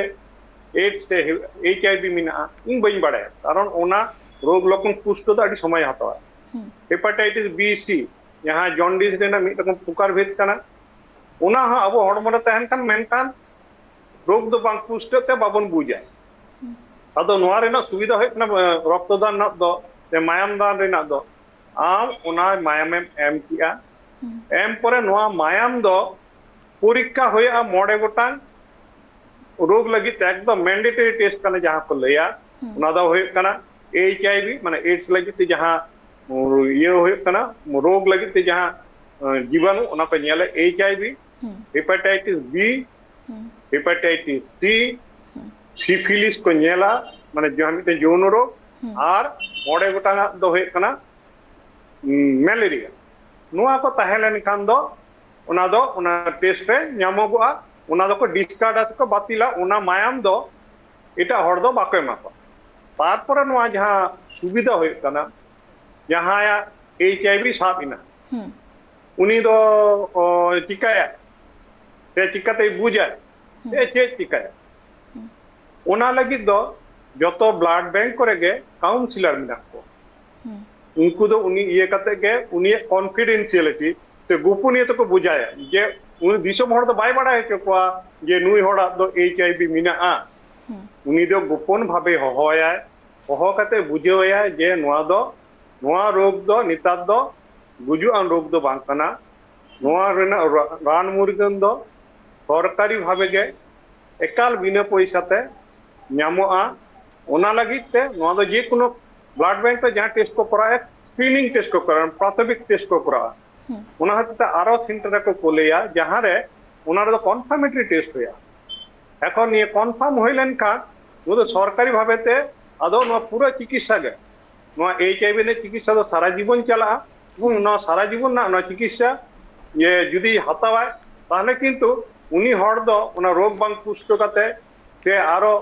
AIDS ᱥᱮ HIV ᱢᱮᱱᱟᱜᱼᱟ, ᱤᱧ ᱵᱟᱹᱧ ᱵᱟᱲᱟᱭᱟ, ᱠᱟᱨᱚᱱ ᱚᱱᱟ ᱨᱳᱜᱽ ᱞᱚᱠᱠᱷᱚᱱ ᱯᱩᱥᱴᱟᱹ ᱫᱚ ᱟᱹᱰᱤ ᱥᱚᱢᱚᱭ ᱦᱟᱛᱟᱣᱟ᱾ ᱦᱮᱯᱟᱴᱟᱭᱴᱤᱥ B, C, ᱡᱟᱦᱟᱸ ᱡᱚᱱᱰᱤᱥ ᱨᱮᱱᱟᱜ ᱢᱤᱫ ᱨᱚᱠᱚᱢ ᱯᱨᱚᱠᱟᱨ ᱵᱷᱮᱫ ᱠᱟᱱᱟ, ᱚᱱᱟ ᱦᱚᱸ ᱟᱵᱚ ᱦᱚᱲᱢᱚ ᱨᱮ ᱛᱟᱦᱮᱱ ᱠᱷᱟᱱ, ᱢᱮᱱᱠᱷᱟᱱ ᱨᱳᱜᱽ ᱫᱚ ᱵᱟᱝ ᱯᱩᱥᱴᱟᱹᱜ ᱛᱮ ᱵᱟᱵᱚᱱ ᱵᱩᱡᱟ᱾ ᱟᱫᱚ ᱱᱚᱣᱟ ᱨᱮᱱᱟᱜ ᱥᱩᱵᱤᱫᱷᱟ ᱦᱩᱭᱩᱜ ᱠᱟᱱᱟ, ᱮ, ᱨᱚᱠᱛᱚ ᱫᱟᱱ ᱨᱮᱱᱟᱜ ᱫᱚ ᱥᱮ ᱢᱟᱭᱟᱢ ᱫᱟᱱ ᱨᱮᱱᱟᱜ ᱫᱚ, ᱟᱢ ᱚᱱᱟ ᱢᱟᱭᱟᱢᱮᱢ ᱮᱢ ᱠᱮᱜᱼᱟ, ᱮᱢ ᱯᱚᱨᱮ ᱱᱚᱣᱟ ᱢᱟᱭᱟᱢ ᱫᱚ ᱯᱚᱨᱤᱠᱠᱷᱟ ᱦᱩᱭᱩᱜᱼᱟ ᱢᱚᱬᱮ ᱜᱚᱴᱟᱝ ᱨᱳᱜᱽ ᱞᱟᱹᱜᱤᱫ ᱛᱮ, ᱮᱠᱫᱚᱢ ᱢᱮᱱᱰᱮᱴᱟᱨᱤ ᱴᱮᱥᱴ ᱠᱟᱱᱟ ᱡᱟᱦᱟᱸ ᱠᱚ ᱞᱟᱹᱭᱟ᱾ ᱚᱱᱟ ᱫᱚ ᱦᱩᱭᱩᱜ ᱠᱟᱱᱟ HIV, ᱢᱟᱱᱮ AIDS ᱞᱟᱹᱜᱤᱫ ᱛᱮ ᱡᱟᱦᱟᱸ, ᱩ, ᱤᱭᱟᱹ ᱦᱩᱭᱩᱜ ᱠᱟᱱᱟ, ᱨᱳᱜᱽ ᱞᱟᱹᱜᱤᱫ ᱛᱮ ᱡᱟᱦᱟᱸ, ᱮ, ᱡᱤᱵᱟᱱᱩ, ᱚᱱᱟ ᱠᱚ ᱧᱮᱞᱟ HIV, ᱦᱮᱯᱟᱴᱟᱭᱴᱤᱥ B, ᱦᱮᱯᱟᱴᱟᱭᱴᱤᱥ C, ᱥᱤᱯᱷᱤᱞᱤᱥ ᱠᱚ ᱧᱮᱞᱟ, ᱢᱟᱱᱮ ᱡᱟᱦᱟᱸ ᱢᱤᱫᱴᱮᱱ ᱡᱳᱣᱱᱚ ᱨᱳᱜᱽ, ᱟᱨ ᱢᱚᱬᱮ ᱜᱚᱴᱟᱝᱟᱜ ᱫᱚ ᱦᱩᱭᱩᱜ ᱠᱟᱱᱟ ᱩᱸ, ᱢᱮᱞᱮᱨᱤᱭᱟ᱾ ᱱᱚᱣᱟ ᱠᱚ ᱛᱟᱦᱮᱸ ᱞᱮᱱᱠᱷᱟᱱ ᱫᱚ ᱚᱱᱟ ᱫᱚ ᱚᱱᱟ ᱴᱮᱥᱴ ᱨᱮ ᱧᱟᱢᱚᱜᱚᱜᱼᱟ, ᱚᱱᱟ ᱫᱚᱠᱚ ᱰᱤᱥᱠᱟᱨᱰ ᱟᱥᱮ ᱠᱚ ᱵᱟᱹᱛᱤᱞᱟ, ᱚᱱᱟ ᱢᱟᱭᱟᱢ ᱫᱚ ᱮᱴᱟᱜ ᱦᱚᱲ ᱫᱚ ᱵᱟᱠᱚ ᱮᱢᱟ ᱠᱚᱣᱟ᱾ ᱛᱟᱨᱯᱚᱨᱮ ᱱᱚᱣᱟ ᱡᱟᱦᱟᱸ ᱥᱩᱵᱤᱫᱷᱟ ᱦᱩᱭᱩᱜ ᱠᱟᱱᱟ, ᱡᱟᱦᱟᱸᱭᱟᱜ HIV ᱥᱟᱵ ᱮᱱᱟ, ᱩᱱᱤ ᱫᱚ, ᱚ, ᱪᱤᱠᱟᱹᱭᱟ? ᱥᱮ ᱪᱤᱠᱟᱹᱛᱮᱭ ᱵᱩᱡᱟ ᱥᱮ ᱪᱮᱫ ᱪᱤᱠᱟᱹᱭᱟ? ᱚᱱᱟ ᱞᱟᱹᱜᱤᱫ ᱫᱚ ᱡᱚᱛᱚ ᱵᱞᱟᱰ ᱵᱮᱝᱠ ᱠᱚᱨᱮ ᱜᱮ ᱠᱟᱣᱩᱱᱥᱤᱞᱟᱨ ᱢᱮᱱᱟᱜ ᱠᱚᱣᱟ᱾ ᱩᱱᱠᱩ ᱫᱚ ᱩᱱᱤ ᱤᱭᱟᱹ ᱠᱟᱛᱮ ᱜᱮ ᱩᱱᱤᱭᱟᱜ ᱠᱚᱱᱯᱷᱤᱰᱮᱱᱥᱤᱭᱟᱞᱤᱴᱤ ᱥᱮ ᱜᱳᱯᱚᱱᱤᱭᱚᱛᱟ ᱠᱚ ᱵᱩᱡᱟᱭᱟ, ᱡᱮ ᱩᱱᱤ ᱫᱤᱥᱚᱢ ᱦᱚᱲ ᱫᱚ ᱵᱟᱭ ᱵᱟᱲᱟᱭ ᱦᱚᱪᱚ ᱠᱚᱣᱟ ᱡᱮ ᱱᱩᱭ ᱦᱚᱲᱟᱜ ᱫᱚ ᱮᱭᱤᱪ ᱟᱭ ᱵᱷᱤ ᱢᱮᱱᱟᱜᱼᱟ᱾ ᱦᱩᱸ᱾ ᱩᱱᱤ ᱫᱚ ᱜᱳᱯᱚᱱ ᱵᱷᱟᱵᱮ ᱦᱚᱦᱚᱣᱟᱭᱟᱭ, ᱦᱚᱦᱚ ᱠᱟᱛᱮ ᱵᱩᱡᱷᱟᱹᱣᱟᱭᱟᱭ ᱡᱮ ᱱᱚᱣᱟ ᱫᱚ, ᱱᱚᱣᱟ ᱨᱳᱜᱽ ᱫᱚ ᱱᱮᱛᱟᱨ ᱫᱚ ᱜᱩᱡᱩᱜ ᱟᱱ ᱨᱳᱜᱽ ᱫᱚ ᱵᱟᱝ ᱠᱟᱱᱟ᱾ ᱱᱚᱣᱟ ᱨᱮᱱᱟᱜ ᱨᱟ-, ᱨᱟᱱ ᱢᱩᱨᱜᱟᱹᱱ ᱫᱚ ᱥᱚᱨᱠᱟᱨᱤ ᱵᱷᱟᱵᱮ ᱜᱮ ᱮᱠᱟᱞ ᱵᱤᱱᱟᱹ ᱯᱚᱭᱥᱟ ᱛᱮ ᱧᱟᱢᱚᱜᱼᱟ᱾ ᱚᱱᱟ ᱞᱟᱹᱜᱤᱫ ᱛᱮ ᱱᱚᱣᱟ ᱫᱚ ᱡᱮᱠᱳᱱᱳ blood bank ᱨᱮ ᱡᱟᱦᱟᱸ test ᱠᱚ ᱠᱚᱨᱟᱣᱟ, screening test ᱠᱚ ᱠᱚᱨᱟᱣᱟ, ᱯᱨᱟᱛᱷᱚᱢᱤᱠ test ᱠᱚ ᱠᱚᱨᱟᱣᱟ᱾ ᱦᱩᱸ᱾ ᱚᱱᱟ ᱦᱚᱛᱮᱡ ᱛᱮ ᱟᱨᱚ center ᱨᱮᱠᱚ ᱠᱳᱞᱮᱭᱟ, ᱡᱟᱦᱟᱸ ᱨᱮ ᱚᱱᱟ ᱨᱮᱫᱚ confirmatory test ᱦᱩᱭᱩᱜᱼᱟ᱾ ᱮᱠᱷᱚᱱ ᱱᱤᱭᱟᱹ confirm ᱦᱩᱭ ᱞᱮᱱᱠᱷᱟᱱ ᱱᱚᱣᱟ ᱫᱚ ᱥᱚᱨᱠᱟᱨᱤ ᱵᱷᱟᱵᱮ ᱛᱮ ᱟᱫᱚ ᱱᱚᱣᱟ ᱯᱩᱨᱟᱹ ᱪᱤᱠᱤᱛᱥᱟ ᱜᱮ, ᱱᱚᱣᱟ ᱮᱭᱤᱪ ᱟᱭ ᱵᱷᱤ ᱨᱮᱱᱟᱜ ᱪᱤᱠᱤᱛᱥᱟ ᱫᱚ ᱥᱟᱨᱟ ᱡᱤᱵᱚᱱ ᱪᱟᱞᱟᱜᱼᱟ᱾ ᱮᱵᱚᱝ ᱱᱚᱣᱟ ᱥᱟᱨᱟ ᱡᱤᱵᱚᱱ ᱨᱮᱱᱟᱜ ᱱᱚᱣᱟ ᱪᱤᱠᱤᱛᱥᱟ ᱤᱭᱟᱹ ᱡᱩᱫᱤ ᱦᱟᱛᱟᱣᱟᱭ, ᱛᱟᱦᱚᱞᱮ ᱠᱤᱱᱛᱩ ᱩᱱᱤ ᱦᱚᱲ ᱫᱚ ᱚᱱᱟ ᱨᱳᱜᱽ ᱵᱟᱝ ᱯᱩᱥᱴᱟᱹ ᱠᱟᱛᱮ ᱥᱮ ᱟᱨᱚ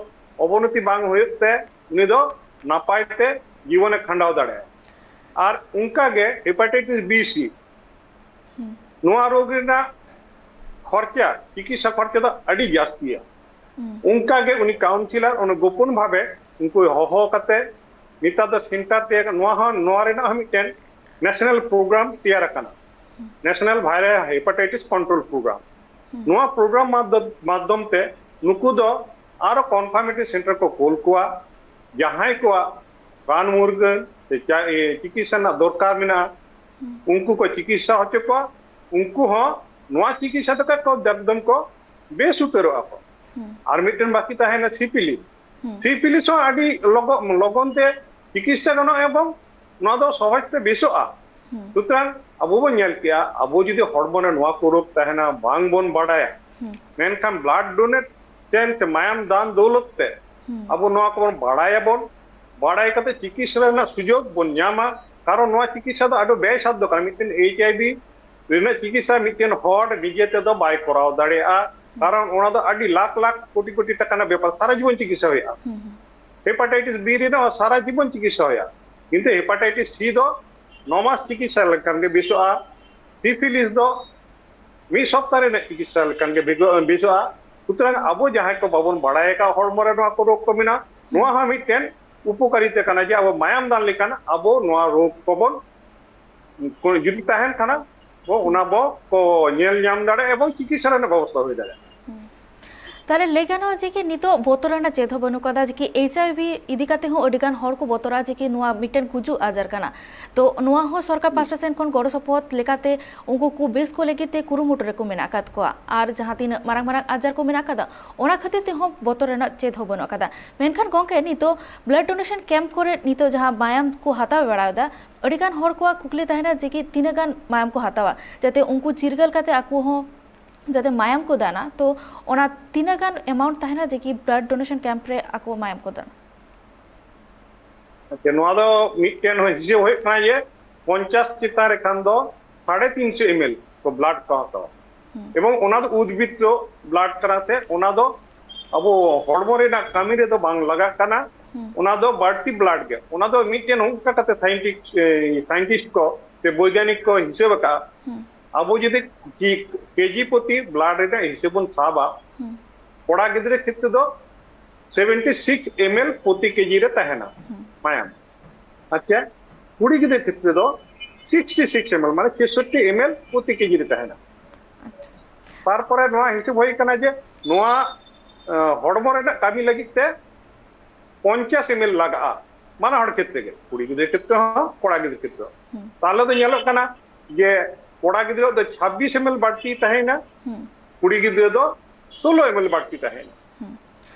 ᱚᱵᱚᱱᱚᱛᱤ ᱵᱟᱝ ᱦᱩᱭᱩᱜ ᱛᱮ ᱩᱱᱤ ᱫᱚ ᱱᱟᱯᱟᱭ ᱛᱮ ᱡᱤᱵᱚᱱᱮ ᱠᱷᱟᱸᱰᱟᱣ ᱫᱟᱲᱮᱭᱟᱜᱼᱟ᱾ ᱟᱨ ᱚᱱᱠᱟ ᱜᱮ ᱦᱮᱯᱟᱴᱟᱭᱴᱤᱥ ᱵᱤ ᱥᱤ, ᱦᱩᱸ᱾ ᱱᱚᱣᱟ ᱨᱳᱜᱽ ᱨᱮᱱᱟᱜ ᱠᱷᱚᱨᱪᱟ, ᱪᱤᱠᱤᱛᱥᱟ ᱠᱷᱚᱨᱪᱟ ᱫᱚ ᱟᱹᱰᱤ ᱡᱟᱹᱥᱛᱤᱭᱟ᱾ ᱦᱩᱸ᱾ ᱚᱱᱠᱟ ᱜᱮ ᱩᱱᱤ ᱠᱟᱣᱩᱱᱥᱤᱞᱟᱨ ᱚᱱᱟ ᱜᱳᱯᱚᱱ ᱵᱷᱟᱵᱮ ᱩᱱᱠᱩ ᱦᱚᱦᱚ ᱠᱟᱛᱮ ᱱᱮᱛᱟᱨ ᱫᱚ ᱥᱮᱱᱴᱟᱨ ᱛᱮ ᱱᱚᱣᱟ ᱦᱚᱸ, ᱱᱚᱣᱟ ᱨᱮᱱᱟᱜ ᱦᱚᱸ ᱢᱤᱫᱴᱮᱱ ᱱᱮᱥᱱᱟᱞ ᱯᱨᱳᱜᱨᱟᱢ ᱛᱮᱭᱟᱨ ᱟᱠᱟᱱᱟ, ᱦᱩᱸ᱾ National viral hepatitis control programme. ᱦᱩᱸ᱾ ᱱᱚᱣᱟ ᱯᱨᱳᱜᱨᱟᱢ ᱢᱟᱫᱽᱫᱷᱚ-, ᱢᱟᱫᱽᱫᱷᱚᱢ ᱛᱮ ᱱᱩᱠᱩ ᱫᱚ ᱟᱨᱚ ᱠᱚᱱᱯᱷᱟᱨᱢᱮᱴᱤ ᱥᱮᱱᱴᱟᱨ ᱠᱚ ᱠᱳᱞ ᱠᱚᱣᱟ, ᱡᱟᱦᱟᱸᱭ ᱠᱚᱣᱟᱜ ᱨᱟᱱ ᱢᱩᱨᱜᱟᱹᱱ ᱥᱮ ᱪᱟ-, ᱮ, ᱪᱤᱠᱤᱛᱥᱟ ᱨᱮᱱᱟᱜ ᱫᱚᱨᱠᱟᱨ ᱢᱮᱱᱟᱜᱼᱟ, ᱦᱩᱸ᱾ ᱩᱱᱠᱩ ᱠᱚ ᱪᱤᱠᱤᱛᱥᱟ ᱦᱚᱪᱚ ᱠᱚᱣᱟ᱾ ᱩᱱᱠᱩ ᱦᱚᱸ ᱱᱚᱣᱟ ᱪᱤᱠᱤᱛᱥᱟ ᱛᱮᱠᱚ ᱮᱠᱫᱚᱢ ᱠᱚ ᱵᱮᱥ ᱩᱛᱟᱹᱨᱚᱜᱼᱟ ᱠᱚ᱾ ᱦᱩᱸ᱾ ᱟᱨ ᱢᱤᱫᱴᱮᱱ ᱵᱟᱹᱠᱤ ᱛᱟᱦᱮᱱᱟ ᱥᱤᱯᱤᱞᱤᱥ᱾ ᱦᱩᱸ᱾ ᱥᱤᱯᱤᱞᱤᱥ ᱦᱚᱸ ᱟᱹᱰᱤ ᱞᱚᱜᱚ-, ᱞᱚᱜᱚᱱ ᱛᱮ ᱪᱤᱠᱤᱛᱥᱟ ᱜᱟᱱᱚᱜᱼᱟ ᱮᱵᱚᱝ ᱱᱚᱣᱟ ᱫᱚ ᱥᱚᱦᱚᱡ ᱛᱮ ᱵᱮᱥᱚᱜᱼᱟ᱾ ᱦᱩᱸ᱾ ᱥᱩᱛᱚᱨᱟᱝ ᱟᱵᱚ ᱵᱚᱱ ᱧᱮᱞ ᱠᱮᱜᱼᱟ, ᱟᱵᱚ ᱡᱩᱫᱤ ᱦᱚᱲᱢᱚ ᱨᱮ ᱱᱚᱣᱟ ᱠᱚ ᱨᱳᱜᱽ ᱛᱟᱦᱮᱱᱟ, ᱵᱟᱝ ᱵᱚᱱ ᱵᱟᱲᱟᱭᱟ, ᱦᱩᱸ᱾ ᱢᱮᱱᱠᱷᱟᱱ ᱵᱞᱟᱰ ᱰᱳᱱᱮᱴ ᱥᱮ ᱢᱟᱭᱟᱢ ᱫᱟᱱ ᱫᱚᱣᱞᱚᱛ ᱛᱮ ᱦᱩᱸ᱾ ᱟᱵᱚ ᱱᱚᱣᱟ ᱠᱚᱵᱚᱱ ᱵᱟᱲᱟᱭᱟᱵᱚᱱ, ᱵᱟᱲᱟᱭ ᱠᱟᱛᱮ ᱪᱤᱠᱤᱛᱥᱟ ᱨᱮᱱᱟᱜ ᱥᱩᱡᱳᱜᱽ ᱵᱚᱱ ᱧᱟᱢᱟ᱾ ᱠᱟᱨᱚᱱ ᱱᱚᱣᱟ ᱪᱤᱠᱤᱛᱥᱟ ᱫᱚ ᱟᱹᱰᱤ ᱵᱮᱭ ᱥᱟᱫᱽᱫᱷᱚ ᱠᱟᱱᱟ᱾ ᱢᱤᱫᱴᱮᱱ ᱮᱭᱤᱪ ᱟᱭ ᱵᱷᱤ ᱨᱮᱱᱟᱜ ᱪᱤᱠᱤᱛᱥᱟ ᱢᱤᱫᱴᱮᱱ ᱦᱚᱲ ᱱᱤᱡᱮ ᱛᱮᱫᱚ ᱵᱟᱭ ᱠᱚᱨᱟᱣ ᱫᱟᱲᱮᱭᱟᱜᱼᱟ, ᱦᱩᱸ᱾ ᱠᱟᱨᱚᱱ ᱚᱱᱟ ᱫᱚ ᱟᱹᱰᱤ ᱞᱟᱠᱷ ᱞᱟᱠᱷ ᱠᱳᱴᱤ ᱠᱳᱴᱤ ᱴᱟᱠᱟ ᱨᱮᱱᱟᱜ ᱵᱮᱯᱟᱨ, ᱥᱟᱨᱟ ᱡᱤᱵᱚᱱ ᱪᱤᱠᱤᱛᱥᱟ ᱦᱩᱭᱩᱜᱼᱟ᱾ ᱦᱩᱸ, ᱦᱩᱸ᱾ ᱦᱮᱯᱟᱴᱟᱭᱴᱤᱥ ᱵᱤ ᱨᱮᱱᱟᱜ ᱦᱚᱸ ᱥᱟᱨᱟ ᱡᱤᱵᱚᱱ ᱪᱤᱠᱤᱛᱥᱟ ᱦᱩᱭᱩᱜᱼᱟ, ᱠᱤᱱᱛᱩ ᱦᱮᱯᱟᱴᱟᱭᱴᱤᱥ ᱥᱤ ᱫᱚ ᱱᱚ ᱢᱟᱥ ᱪᱤᱠᱤᱛᱥᱟ ᱞᱮᱠᱷᱟᱱ ᱜᱮ ᱵᱮᱥᱚᱜᱼᱟ, ᱥᱤᱯᱷᱤᱞᱤᱥ ᱫᱚ ᱢᱤᱫ ᱥᱚᱯᱛᱟᱦ ᱨᱮᱱᱟᱜ ᱪᱤᱠᱤᱛᱥᱟ ᱞᱮᱠᱷᱟᱱ ᱜᱮ ᱵᱮᱜᱚ-, ᱵᱮᱥᱚᱜᱼᱟ᱾ ᱥᱩᱛᱚᱨᱟᱝ ᱟᱵᱚ ᱡᱟᱦᱟᱸᱭ ᱠᱚ ᱵᱟᱵᱚᱱ ᱵᱟᱲᱟᱭ ᱟᱠᱟᱫ ᱦᱚᱲᱢᱚ ᱨᱮ ᱱᱚᱣᱟ ᱠᱚ ᱨᱳᱜᱽ ᱠᱚ ᱢᱮᱱᱟᱜᱼᱟ, ᱱᱚᱣᱟ ᱦᱚᱸ ᱢᱤᱫᱴᱮᱱ ᱩᱯᱚᱠᱟᱨᱤᱛᱟ ᱠᱟᱱᱟ ᱡᱮ ᱟᱵᱚ ᱢᱟᱭᱟᱢ ᱫᱟᱱ ᱞᱮᱠᱷᱟᱱ ᱟᱵᱚ ᱱᱚᱣᱟ ᱨᱳᱜᱽ ᱠᱚᱵᱚᱱ, ᱠᱚ ᱡᱩᱫᱤ ᱛᱟᱦᱮᱱ ᱠᱷᱟᱱ ᱠᱚ, ᱚᱱᱟ ᱵᱚ ᱠᱚ ᱧᱮᱞ ᱧᱟᱢ ᱫᱟᱲᱮᱭᱟᱜᱼᱟ ᱮᱵᱚᱝ ᱪᱤᱠᱤᱛᱥᱟ ᱨᱮᱱᱟᱜ ᱵᱮᱵᱚᱥᱛᱷᱟ ᱦᱩᱭ ᱫᱟᱲᱮᱭᱟᱜᱼᱟ᱾ ᱛᱟᱦᱞᱮ ᱞᱟᱹᱭ ᱜᱟᱱᱚᱜᱼᱟ ᱡᱮ ᱠᱤ ᱱᱤᱛᱚᱜ ᱵᱚᱛᱚᱨ ᱨᱮᱱᱟᱜ ᱪᱮᱫ ᱦᱚᱸ ᱵᱟᱹᱱᱩᱜ ᱠᱟᱫᱟ, ᱡᱮ ᱠᱤ ᱮᱭᱤᱪ ᱟᱭ ᱵᱷᱤ ᱤᱫᱤ ᱠᱟᱛᱮ ᱦᱚᱸ ᱟᱹᱰᱤ ᱜᱟᱱ ᱦᱚᱲ ᱠᱚ ᱵᱚᱛᱚᱨᱟ ᱡᱮ ᱠᱤ ᱱᱚᱣᱟ ᱢᱤᱫᱴᱮᱱ ᱜᱩᱡᱩᱜ ᱟᱡᱟᱨ ᱠᱟᱱᱟ᱾ ᱛᱚ ᱱᱚᱣᱟ ᱦᱚᱸ ᱥᱚᱨᱠᱟᱨ ᱯᱟᱥᱴᱟ ᱥᱮᱱ ᱠᱷᱚᱱ ᱜᱚᱲᱚ ᱥᱚᱯᱚᱦᱚᱫ ᱞᱮᱠᱟᱛᱮ ᱩᱱᱠᱩ ᱠᱚ ᱵᱮᱥ ᱠᱚ ᱞᱟᱹᱜᱤᱫ ᱛᱮ ᱠᱩᱨᱩᱢᱩᱴᱩ ᱨᱮᱠᱚ ᱢᱮᱱᱟᱜ ᱟᱠᱟᱫ ᱠᱚᱣᱟ᱾ ᱟᱨ ᱡᱟᱦᱟᱸ ᱛᱤᱱᱟᱹᱜ ᱢᱟᱨᱟᱝ ᱢᱟᱨᱟᱝ ᱟᱡᱟᱨ ᱠᱚ ᱢᱮᱱᱟᱜ ᱟᱠᱟᱫᱟ, ᱚᱱᱟ ᱠᱷᱟᱹᱛᱤᱨ ᱛᱮᱦᱚᱸ ᱵᱚᱛᱚᱨ ᱨᱮᱱᱟᱜ ᱪᱮᱫ ᱦᱚᱸ ᱵᱟᱹᱱᱩᱜ ᱟᱠᱟᱫᱟ᱾ ᱢᱮᱱᱠᱷᱟᱱ ᱜᱚᱝᱠᱮ, ᱱᱤᱛᱚᱜ ᱵᱞᱟᱰ ᱰᱳᱱᱮᱥᱚᱱ ᱠᱮᱢᱯ ᱠᱚᱨᱮ ᱱᱤᱛᱚᱜ ᱡᱟᱦᱟᱸ ᱢᱟᱭᱟᱢ ᱠᱚ ᱦᱟᱛᱟᱣ ᱵᱟᱲᱟᱭᱮᱫᱟ, ᱟᱹᱰᱤ ᱜᱟᱱ ᱦᱚᱲ ᱠᱚᱣᱟᱜ ᱠᱩᱠᱞᱤ ᱛᱟᱦᱮᱱᱟ ᱡᱮ ᱠᱤ ᱛᱤᱱᱟᱹᱜ ᱜᱟᱱ ᱢᱟᱭᱟᱢ ᱠᱚ ᱦᱟᱛᱟᱣᱟ, ᱡᱟᱛᱮ ᱩᱱᱠᱩ ᱪᱤᱨᱜᱟᱹᱞ ᱠᱟᱛᱮ ᱟᱠᱚ ᱦᱚᱸ ᱡᱟᱛᱮ ᱢᱟᱭᱟᱢ ᱠᱚ ᱫᱟᱱᱟ, ᱛᱚ ᱚᱱᱟ ᱛᱤᱱᱟᱹᱜ ᱜᱟᱱ ᱮᱢᱟᱣᱩᱱᱴ ᱛᱟᱦᱮᱱᱟ ᱡᱮ ᱠᱤ ᱵᱞᱟᱰ ᱰᱳᱱᱮᱥᱚᱱ ᱠᱮᱢᱯ ᱨᱮ ᱟᱠᱚ ᱢᱟᱭᱟᱢ ᱠᱚ ᱫᱟᱱᱟ? ᱟᱪᱪᱷᱟ, ᱱᱚᱣᱟ ᱫᱚ ᱢᱤᱫᱴᱮᱱ ᱦᱚᱸ ᱦᱤᱥᱟᱹᱵ ᱦᱩᱭᱩᱜ ᱠᱟᱱᱟ ᱡᱮ ᱯᱚᱧᱪᱟᱥ ᱪᱮᱛᱟᱱ ᱨᱮ ᱠᱷᱟᱱ ᱫᱚ ᱥᱟᱲᱮ ᱛᱤᱱᱥᱚ ᱮᱢ ᱮᱞ ᱠᱚ ᱵᱞᱟᱰ ᱠᱚ ᱦᱟᱛᱟᱣᱟ᱾ ᱦᱩᱸ᱾ ᱮᱵᱚᱝ ᱚᱱᱟ ᱫᱚ ᱩᱫᱽᱵᱤᱛᱛᱚ ᱵᱞᱟᱰ ᱠᱟᱱᱟ ᱥᱮ, ᱚᱱᱟ ᱫᱚ ᱟᱵᱚ ᱦᱚᱲᱢᱚ ᱨᱮᱱᱟᱜ ᱠᱟᱹᱢᱤ ᱨᱮᱫᱚ ᱵᱟᱝ ᱞᱟᱜᱟᱜ ᱠᱟᱱᱟ᱾ ᱦᱩᱸ᱾ ᱚᱱᱟ ᱫᱚ ᱵᱟᱹᱲᱛᱤ ᱵᱞᱟᱰ ᱜᱮ᱾ ᱚᱱᱟ ᱫᱚ ᱢᱤᱫᱴᱮᱱ ᱚᱱᱠᱟ ᱠᱟᱛᱮ ᱥᱟᱭᱮᱱᱴᱤᱥᱴ, ᱮ, ᱥᱟᱭᱮᱱᱴᱤᱥᱴ ᱠᱚ ᱥᱮ ᱵᱳᱭᱜᱟᱱᱤᱠ ᱠᱚ ᱦᱤᱥᱟᱹᱵ ᱟᱠᱟᱫᱼᱟ᱾ ᱦᱩᱸ᱾ ᱟᱵᱚ ᱡᱩᱫᱤ ᱠᱮ-, ᱠᱮᱡᱤ ᱯᱨᱚᱛᱤ ᱵᱞᱟᱰ ᱨᱮᱱᱟᱜ ᱦᱤᱥᱟᱹᱵ ᱵᱚᱱ ᱥᱟᱵᱟ, ᱦᱩᱸ᱾ ᱠᱚᱲᱟ ᱜᱤᱫᱽᱨᱟᱹ ᱠᱷᱮᱛᱨᱮ ᱫᱚ ᱥᱮᱵᱷᱮᱱᱴᱤ ᱥᱤᱠᱥ ᱮᱢ ᱮᱞ ᱯᱨᱚᱛᱤ ᱠᱮᱡᱤ ᱨᱮ ᱛᱟᱦᱮᱱᱟ᱾ ᱦᱩᱸ᱾ ᱢᱟᱭᱟᱢ᱾ ᱟᱪᱪᱷᱟ, ᱠᱩᱲᱤ ᱜᱤᱫᱽᱨᱟᱹ ᱠᱷᱮᱛᱨᱮ ᱫᱚ ᱥᱤᱠᱥᱴᱤ ᱥᱤᱠᱥ ᱮᱢ ᱮᱞ, ᱢᱟᱱᱮ ᱪᱷᱮᱥᱚᱴᱴᱤ ᱮᱢ ᱮᱞ ᱯᱨᱚᱛᱤ ᱠᱮᱡᱤ ᱨᱮ ᱛᱟᱦᱮᱱᱟ᱾ ᱟᱪᱪᱷᱟ᱾ ᱛᱟᱨᱯᱚᱨᱮ ᱱᱚᱣᱟ ᱦᱤᱥᱟᱹᱵ ᱦᱩᱭ ᱠᱟᱱᱟ ᱡᱮ ᱱᱚᱣᱟ, ᱮ, ᱦᱚᱲᱢᱚ ᱨᱮᱱᱟᱜ ᱠᱟᱹᱢᱤ ᱞᱟᱹᱜᱤᱫ ᱛᱮ ᱯᱚᱧᱪᱟᱥ ᱮᱢ ᱮᱞ ᱞᱟᱜᱟᱜᱼᱟ, ᱵᱟᱱᱟ ᱦᱚᱲ ᱠᱷᱮᱛᱨᱮ ᱜᱮ, ᱠᱩᱲᱤ ᱜᱤᱫᱽᱨᱟᱹ ᱠᱷᱮᱛᱨᱮ ᱦᱚᱸ, ᱠᱚᱲᱟ ᱜᱤᱫᱽᱨᱟᱹ ᱠᱷᱮᱛᱨᱮ ᱦᱚᱸ᱾ ᱦᱩᱸ᱾ ᱛᱟᱦᱚᱞᱮ ᱫᱚ ᱧᱮᱞᱚᱜ ᱠᱟᱱᱟ ᱡᱮ ᱠᱚᱲᱟ ᱜᱤᱫᱽᱨᱟᱹ ᱫᱚ ᱪᱷᱟᱵᱵᱤᱥ ᱮᱢ ᱮᱞ ᱵᱟᱹᱲᱛᱤ ᱛᱟᱦᱮᱸᱭᱮᱱᱟ, ᱦᱩᱸ᱾ ᱠᱩᱲᱤ ᱜᱤᱫᱽᱨᱟᱹ ᱫᱚ ᱥᱳᱞᱳ ᱮᱢ ᱮᱞ ᱵᱟᱹᱲᱛᱤ ᱛᱟᱦᱮᱸᱭᱮᱱᱟ᱾ ᱦᱩᱸ᱾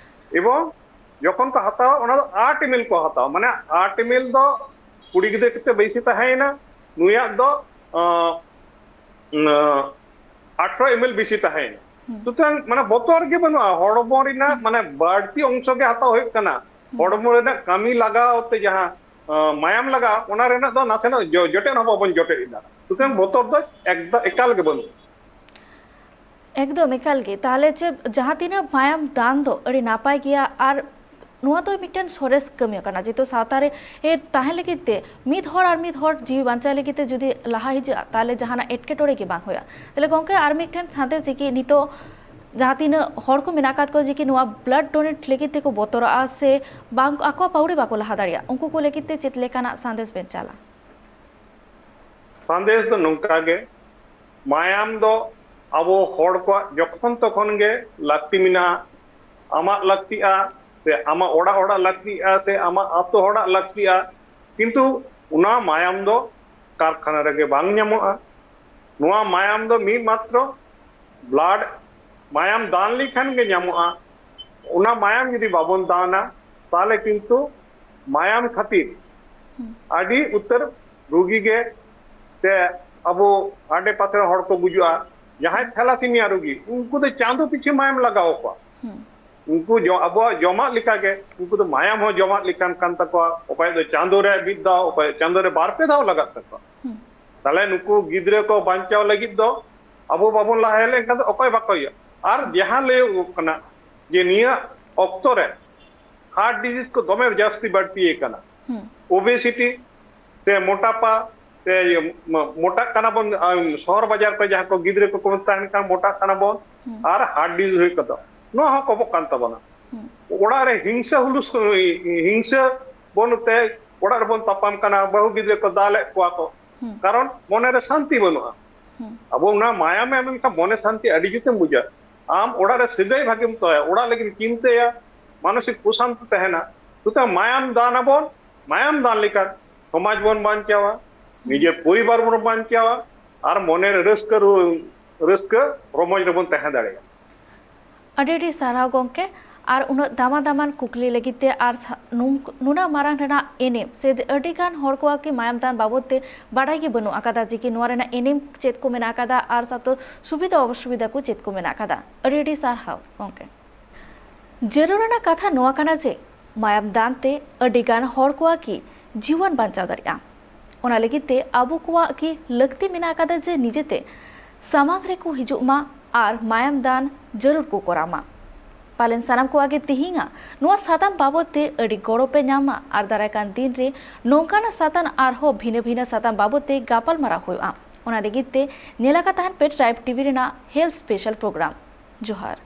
ᱮᱵᱚᱝ ᱡᱚᱠᱷᱚᱱ ᱠᱚ ᱦᱟᱛᱟᱣᱟ, ᱚᱱᱟ ᱫᱚ ᱟᱴ ᱮᱢ ᱮᱞ ᱠᱚ ᱦᱟᱛᱟᱣᱟ, ᱢᱟᱱᱮ ᱟᱴ ᱮᱢ ᱮᱞ ᱫᱚ ᱠᱩᱲᱤ ᱜᱤᱫᱽᱨᱟᱹ ᱠᱷᱮᱛᱨᱮ ᱵᱮᱥᱤ ᱛᱟᱦᱮᱸᱭᱮᱱᱟ, ᱱᱩᱭᱟᱜ ᱫᱚ, ᱟᱸ, ᱟᱸ, ᱟᱴᱷᱨᱚ ᱮᱢ ᱮᱞ ᱵᱮᱥᱤ ᱛᱟᱦᱮᱸᱭᱮᱱᱟ᱾ ᱦᱩᱸ᱾ ᱥᱩᱛᱚᱨᱟᱝ ᱢᱟᱱᱮ ᱵᱚᱛᱚᱨ ᱜᱮ ᱵᱟᱹᱱᱩᱜᱼᱟ, ᱦᱚᱲᱢᱚ ᱨᱮᱱᱟᱜ ᱦᱩᱸ᱾ ᱢᱟᱱᱮ ᱵᱟᱹᱲᱛᱤ ᱚᱝᱥᱚ ᱜᱮ ᱦᱟᱛᱟᱣ ᱦᱩᱭᱩᱜ ᱠᱟᱱᱟ᱾ ᱦᱩᱸ᱾ ᱦᱚᱲᱢᱚ ᱨᱮᱱᱟᱜ ᱠᱟᱹᱢᱤ ᱞᱟᱜᱟᱣ ᱛᱮ ᱡᱟᱦᱟᱸ, ᱟᱸ, ᱢᱟᱭᱟᱢ ᱞᱟᱜᱟᱜᱼᱟ, ᱚᱱᱟ ᱨᱮᱱᱟᱜ ᱫᱚ ᱱᱟᱥᱮᱱᱟᱜ ᱡᱚ-, ᱡᱚᱴᱮᱫ ᱦᱚᱸ ᱵᱟᱵᱚᱱ ᱡᱚᱴᱮᱫ ᱮᱫᱟ᱾ ᱥᱩᱛᱚᱨᱟᱝ ᱦᱩᱸ᱾ ᱵᱚᱛᱚᱨ ᱫᱚ ᱮᱠᱫᱚᱢ ᱮᱠᱟᱞ ᱜᱮ ᱵᱟᱹᱱᱩᱜᱼᱟ᱾ ᱮᱠᱫᱚᱢ ᱮᱠᱟᱞ ᱜᱮ᱾ ᱛᱟᱦᱚᱞᱮ ᱪᱮᱫ ᱡᱟᱦᱟᱸ ᱛᱤᱱᱟᱹᱜ ᱢᱟᱭᱟᱢ ᱫᱟᱱ ᱫᱚ ᱟᱹᱰᱤ ᱱᱟᱯᱟᱭ ᱜᱮᱭᱟ, ᱟᱨ ᱱᱚᱣᱟ ᱫᱚ ᱢᱤᱫᱴᱮᱱ ᱥᱚᱨᱮᱥ ᱠᱟᱹᱢᱤ ᱠᱟᱱᱟ, ᱡᱮᱦᱮᱛᱩ ᱥᱟᱶᱛᱟ ᱨᱮ, ᱮ, ᱛᱟᱦᱮᱸ ᱞᱟᱹᱜᱤᱫ ᱛᱮ ᱢᱤᱫ ᱦᱚᱲ ᱟᱨ ᱢᱤᱫ ᱦᱚᱲ ᱡᱤᱣᱤ ᱵᱟᱧᱪᱟᱣ ᱞᱟᱹᱜᱤᱫ ᱛᱮ ᱡᱩᱫᱤ ᱞᱟᱦᱟ ᱦᱤᱡᱩᱜᱼᱟ, ᱛᱟᱦᱚᱞᱮ ᱡᱟᱦᱟᱱᱟᱜ ᱮᱴᱠᱮᱴᱚᱬᱮ ᱜᱮ ᱵᱟᱝ ᱦᱩᱭᱩᱜᱼᱟ᱾ ᱛᱟᱦᱚᱞᱮ ᱜᱚᱝᱠᱮ, ᱟᱨ ᱢᱤᱫᱴᱮᱱ ᱥᱟᱸᱫᱮᱥ ᱡᱮ ᱠᱤ ᱱᱤᱛᱚᱜ ᱡᱟᱦᱟᱸ ᱛᱤᱱᱟᱹᱜ ᱦᱚᱲ ᱠᱚ ᱢᱮᱱᱟᱜ ᱟᱠᱟᱫ ᱠᱚᱣᱟ ᱡᱮ ᱠᱤ ᱱᱚᱣᱟ ᱵᱞᱟᱰ ᱰᱳᱱᱮᱴ ᱞᱟᱹᱜᱤᱫ ᱛᱮᱠᱚ ᱵᱚᱛᱚᱨᱚᱜᱼᱟ ᱥᱮ ᱵᱟᱝ, ᱟᱠᱚᱣᱟᱜ ᱯᱟᱹᱣᱲᱤ ᱵᱟᱠᱚ ᱞᱟᱦᱟ ᱫᱟᱲᱮᱭᱟᱜᱼᱟ, ᱩᱱᱠᱩ ᱠᱚ ᱞᱟᱹᱜᱤᱫ ᱛᱮ ᱪᱮᱫ ᱞᱮᱠᱟᱱᱟᱜ ᱥᱟᱸᱫᱮᱥ ᱵᱮᱱ ᱪᱟᱞᱟ? ᱥᱟᱸᱫᱮᱥ ᱫᱚ ᱱᱚᱝᱠᱟ ᱜᱮ, ᱢᱟᱭᱟᱢ ᱫᱚ ᱟᱵᱚ ᱦᱚᱲ ᱠᱚᱣᱟᱜ ᱡᱚᱠᱷᱚᱱ ᱛᱚᱠᱷᱚᱱ ᱜᱮ ᱞᱟᱹᱠᱛᱤ ᱢᱮᱱᱟᱜᱼᱟ᱾ ᱟᱢᱟᱜ ᱞᱟᱹᱠᱛᱤᱜᱼᱟ, ᱥᱮ ᱟᱢᱟᱜ ᱚᱲᱟᱜ ᱦᱚᱲᱟᱜ ᱞᱟᱹᱠᱛᱤᱜᱼᱟ, ᱥᱮ ᱟᱢᱟᱜ ᱟᱛᱳ ᱦᱚᱲᱟᱜ ᱞᱟᱹᱠᱛᱤᱜᱼᱟ, ᱠᱤᱱᱛᱩ ᱚᱱᱟ ᱢᱟᱭᱟᱢ ᱫᱚ ᱠᱟᱨᱠᱷᱟᱱᱟ ᱨᱮᱜᱮ ᱵᱟᱝ ᱧᱟᱢᱚᱜᱼᱟ᱾ ᱱᱚᱣᱟ ᱢᱟᱭᱟᱢ ᱫᱚ ᱢᱤᱫ ᱢᱟᱛᱨᱚ ᱵᱞᱟᱰ, ᱢᱟᱭᱟᱢ ᱫᱟᱱ ᱞᱮᱠᱷᱟᱱ ᱜᱮ ᱧᱟᱢᱚᱜᱼᱟ᱾ ᱚᱱᱟ ᱢᱟᱭᱟᱢ ᱡᱩᱫᱤ ᱵᱟᱵᱚᱱ ᱫᱟᱱᱟ, ᱛᱟᱦᱚᱞᱮ ᱠᱤᱱᱛᱩ ᱢᱟᱭᱟᱢ ᱠᱷᱟᱹᱛᱤᱨ ᱟᱹᱰᱤ ᱩᱛᱟᱹᱨ ᱨᱩᱜᱤ ᱜᱮ, ᱥᱮ ᱟᱵᱚ ᱟᱰᱮ ᱯᱟᱥᱮ ᱨᱮᱱ ᱦᱚᱲ ᱠᱚ ᱜᱩᱡᱩᱜᱼᱟ᱾ ᱡᱟᱦᱟᱸᱭ ᱛᱷᱟᱞᱟᱥᱤᱢᱤᱭᱟ ᱨᱩᱜᱤ, ᱩᱱᱠᱩ ᱫᱚ ᱪᱟᱸᱫᱚ ᱯᱤᱪᱷᱩ ᱢᱟᱭᱟᱢ ᱞᱟᱜᱟᱣ ᱟᱠᱚᱣᱟ᱾ ᱩᱱᱠᱩ ᱡᱚ-, ᱟᱵᱚᱣᱟᱜ ᱡᱚᱢᱟᱜ ᱞᱮᱠᱟᱜᱮ ᱩᱱᱠᱩ ᱫᱚ ᱢᱟᱭᱟᱢ ᱦᱚᱸ ᱡᱚᱢᱟᱜ ᱞᱮᱠᱟᱱ ᱠᱟᱱ ᱛᱟᱠᱚᱣᱟ᱾ ᱚᱠᱚᱭᱟᱜ ᱫᱚ ᱪᱟᱸᱫᱚ ᱨᱮ ᱢᱤᱫ ᱫᱷᱟᱣ, ᱚᱠᱚᱭᱟᱜ ᱪᱟᱸᱫᱚ ᱨᱮ ᱵᱟᱨ ᱯᱮ ᱫᱷᱟᱣ ᱞᱟᱜᱟᱜ ᱛᱟᱠᱚᱣᱟ᱾ ᱛᱟᱦᱞᱮ ᱱᱩᱠᱩ ᱜᱤᱫᱽᱨᱟᱹ ᱠᱚ ᱵᱟᱧᱪᱟᱣ ᱞᱟᱹᱜᱤᱫ ᱫᱚ ᱟᱵᱚ ᱵᱟᱵᱚᱱ ᱞᱟᱦᱟ ᱦᱮᱡ ᱞᱮᱱᱠᱷᱟᱱ ᱫᱚ ᱚᱠᱚᱭ ᱵᱟᱠᱚ ᱤᱭᱟᱹ᱾ ᱟᱨ ᱡᱟᱦᱟᱸ ᱞᱟᱹᱭᱚᱜᱚᱜ ᱠᱟᱱᱟ ᱡᱮ ᱱᱤᱭᱟᱹ ᱚᱠᱛᱚ ᱨᱮ ᱦᱟᱨᱴ ᱰᱤᱡᱤᱡ ᱠᱚ ᱫᱚᱢᱮ ᱡᱟᱹᱥᱛᱤ ᱵᱟᱹᱲᱛᱤ ᱟᱠᱟᱱᱟ᱾ ᱳᱵᱮᱥᱤᱴᱤ ᱥᱮ ᱢᱚᱴᱟᱯᱟ ᱥᱮ ᱤᱭᱟᱹ ᱢᱚ-, ᱢᱚᱴᱟᱜ ᱠᱟᱱᱟ ᱵᱚᱱ, ᱟᱢ, ᱥᱚᱦᱚᱨ ᱵᱟᱡᱟᱨ ᱠᱚ ᱡᱟᱦᱟᱸ ᱠᱚ ᱜᱤᱫᱽᱨᱟᱹ ᱠᱚᱠᱚ ᱛᱟᱦᱮᱱ ᱠᱷᱟᱱ ᱢᱚᱴᱟᱜ ᱠᱟᱱᱟ ᱵᱚᱱ, ᱟᱨ ᱦᱟᱨᱴ ᱰᱤᱡᱤᱡ ᱦᱩᱭᱩᱜ ᱠᱟᱱ ᱛᱟᱵᱚᱱᱟ᱾ ᱱᱚᱣᱟ ᱦᱚᱸ ᱠᱚᱢᱚᱜ ᱠᱟᱱ ᱛᱟᱵᱚᱱᱟ᱾ ᱚᱲᱟᱜ ᱨᱮ ᱦᱤᱝᱥᱟᱹ ᱦᱩᱞᱩᱥ, ᱦᱤᱝᱥᱟᱹ ᱵᱚᱱ ᱛᱮ ᱚᱲᱟᱜ ᱨᱮᱵᱚᱱ ᱛᱟᱯᱟᱢ ᱠᱟᱱᱟ, ᱵᱟᱹᱦᱩ ᱜᱤᱫᱽᱨᱟᱹ ᱠᱚ ᱫᱟᱞᱮᱫ ᱠᱚᱣᱟ ᱠᱚ, ᱠᱟᱨᱚᱱ ᱢᱚᱱᱮ ᱨᱮ ᱥᱟᱱᱛᱤ ᱵᱟᱹᱱᱩᱜᱼᱟ᱾ ᱟᱵᱚ ᱚᱱᱟ ᱢᱟᱭᱟᱢ ᱮᱢ ᱞᱮᱱᱠᱷᱟᱱ ᱢᱚᱱᱮ ᱥᱟᱱᱛᱤ ᱟᱹᱰᱤ ᱡᱩᱛᱮᱢ ᱵᱩᱡᱟ᱾ ᱟᱢ ᱚᱲᱟᱜ ᱨᱮ ᱥᱟᱹᱜᱟᱹᱭ ᱵᱷᱟᱜᱮᱢ ᱫᱚᱦᱚᱭᱟ, ᱚᱲᱟᱜ ᱞᱟᱹᱜᱤᱫ ᱪᱤᱱᱛᱟᱹᱭᱟ, ᱢᱟᱱᱚᱥᱤᱠ ᱯᱨᱚᱥᱟᱱᱛᱤ ᱛᱟᱦᱮᱱᱟ᱾ ᱥᱩᱛᱚᱨᱟᱝ ᱢᱟᱭᱟᱢ ᱫᱟᱱ ᱟᱵᱚᱱ, ᱢᱟᱭᱟᱢ ᱫᱟᱱ ᱞᱮᱠᱷᱟᱱ ᱥᱚᱢᱟᱡᱽ ᱵᱚᱱ ᱵᱟᱧᱪᱟᱣᱟ, ᱱᱤᱡᱮᱨ ᱯᱚᱨᱤᱵᱟᱨ ᱵᱚᱱ ᱵᱟᱧᱪᱟᱣᱟ, ᱟᱨ ᱢᱚᱱᱮ ᱨᱮ ᱨᱟᱹᱥᱠᱟᱹ ᱨᱩ-, ᱨᱟᱹᱥᱠᱟᱹ ᱨᱚᱢᱚᱡᱽ ᱨᱮᱵᱚᱱ ᱛᱟᱦᱮᱸ ᱫᱟᱲᱮᱭᱟᱜᱼᱟ᱾ ᱟᱹᱰᱤ ᱟᱹᱰᱤ ᱥᱟᱨᱦᱟᱣ ᱜᱚᱢᱠᱮ᱾ ᱟᱨ ᱩᱱᱟᱹᱜ ᱫᱟᱢᱟ ᱫᱟᱢᱟᱱ ᱠᱩᱠᱞᱤ ᱞᱟᱹᱜᱤᱫ ᱛᱮ ᱟᱨ ᱥᱟ-, ᱱᱩᱝ-, ᱱᱩᱱᱟᱹᱜ ᱢᱟᱨᱟᱝ ᱨᱮᱱᱟᱜ ᱮᱱᱮᱢ ᱥᱮ ᱟᱹᱰᱤ ᱜᱟᱱ ᱦᱚᱲ ᱠᱚᱣᱟᱜ ᱜᱮ ᱢᱟᱭᱟᱢ ᱫᱟᱱ ᱵᱟᱵᱚᱫ ᱛᱮ ᱵᱟᱰᱟᱭ ᱜᱮ ᱵᱟᱹᱱᱩᱜ ᱟᱠᱟᱫᱟ, ᱡᱮ ᱠᱤ ᱱᱚᱣᱟ ᱨᱮᱱᱟᱜ ᱮᱱᱮᱢ ᱪᱮᱫ ᱠᱚ ᱢᱮᱱᱟᱜ ᱟᱠᱟᱫᱟ ᱟᱨ ᱥᱟᱶᱛᱮ ᱥᱩᱵᱤᱫᱷᱟ ᱚᱥᱩᱵᱤᱫᱷᱟ ᱠᱚ ᱪᱮᱫ ᱠᱚ ᱢᱮᱱᱟᱜ ᱟᱠᱟᱫᱟ᱾ ᱟᱹᱰᱤ ᱟᱹᱰᱤ ᱥᱟᱨᱦᱟᱣ ᱜᱚᱢᱠᱮ᱾ ᱡᱟᱹᱨᱩᱲ ᱟᱱᱟᱜ ᱠᱟᱛᱷᱟ ᱱᱚᱣᱟ ᱠᱟᱱᱟ ᱡᱮ ᱢᱟᱭᱟᱢ ᱫᱟᱱ ᱛᱮ ᱟᱹᱰᱤ ᱜᱟᱱ ᱦᱚᱲ ᱠᱚᱣᱟᱜ ᱜᱮ ᱡᱤᱭᱚᱱ ᱵᱟᱧᱪᱟᱣ ᱫᱟᱲᱮᱭᱟᱜᱼᱟ᱾ ᱚᱱᱟ ᱞᱟᱹᱜᱤᱫ ᱛᱮ ᱟᱵᱚ ᱠᱚᱣᱟᱜ ᱜᱮ ᱞᱟᱹᱠᱛᱤ ᱢᱮᱱᱟᱜ ᱟᱠᱟᱫᱟ ᱡᱮ ᱱᱤᱡᱮᱛᱮ ᱥᱟᱢᱟᱝ ᱨᱮᱠᱚ ᱦᱤᱡᱩᱜ ᱢᱟ ᱟᱨ ᱢᱟᱭᱟᱢ ᱫᱟᱱ ᱡᱟᱹᱨᱩᱲ ᱠᱚ ᱠᱚᱨᱟᱣ ᱢᱟ᱾ ᱯᱟᱞᱮᱱ ᱥᱟᱱᱟᱢ ᱠᱚᱣᱟᱜ ᱜᱮ ᱛᱮᱦᱮᱧᱟᱜ ᱱᱚᱣᱟ ᱥᱟᱛᱟᱢ ᱵᱟᱵᱚᱫ ᱛᱮ ᱟᱹᱰᱤ ᱜᱚᱲᱚ ᱯᱮ ᱧᱟᱢ ᱢᱟ ᱟᱨ ᱫᱟᱨᱟᱭ ᱠᱟᱱ ᱫᱤᱱ ᱨᱮ ᱱᱚᱝᱠᱟᱱᱟᱜ ᱥᱟᱛᱟᱢ ᱟᱨᱦᱚᱸ ᱵᱷᱤᱱᱟᱹ ᱵᱷᱤᱱᱟᱹ ᱥᱟᱛᱟᱢ ᱵᱟᱵᱚᱫ ᱛᱮ ᱜᱟᱯᱟᱞ ᱢᱟᱨᱟᱣ ᱦᱩᱭᱩᱜᱼᱟ᱾ ᱚᱱᱟ ᱞᱟᱹᱜᱤᱫ ᱛᱮ ᱧᱮᱞ ᱟᱠᱟ ᱛᱟᱦᱮᱱ ᱯᱮ ᱴᱨᱟᱭᱤᱵᱽ ᱴᱤᱵᱷᱤ ᱨᱮᱱᱟᱜ ᱦᱮᱞᱛᱷ ᱥᱯᱮᱥᱟᱞ ᱯᱨᱳᱜᱨᱟᱢ᱾ ᱡᱚᱦᱟᱨ᱾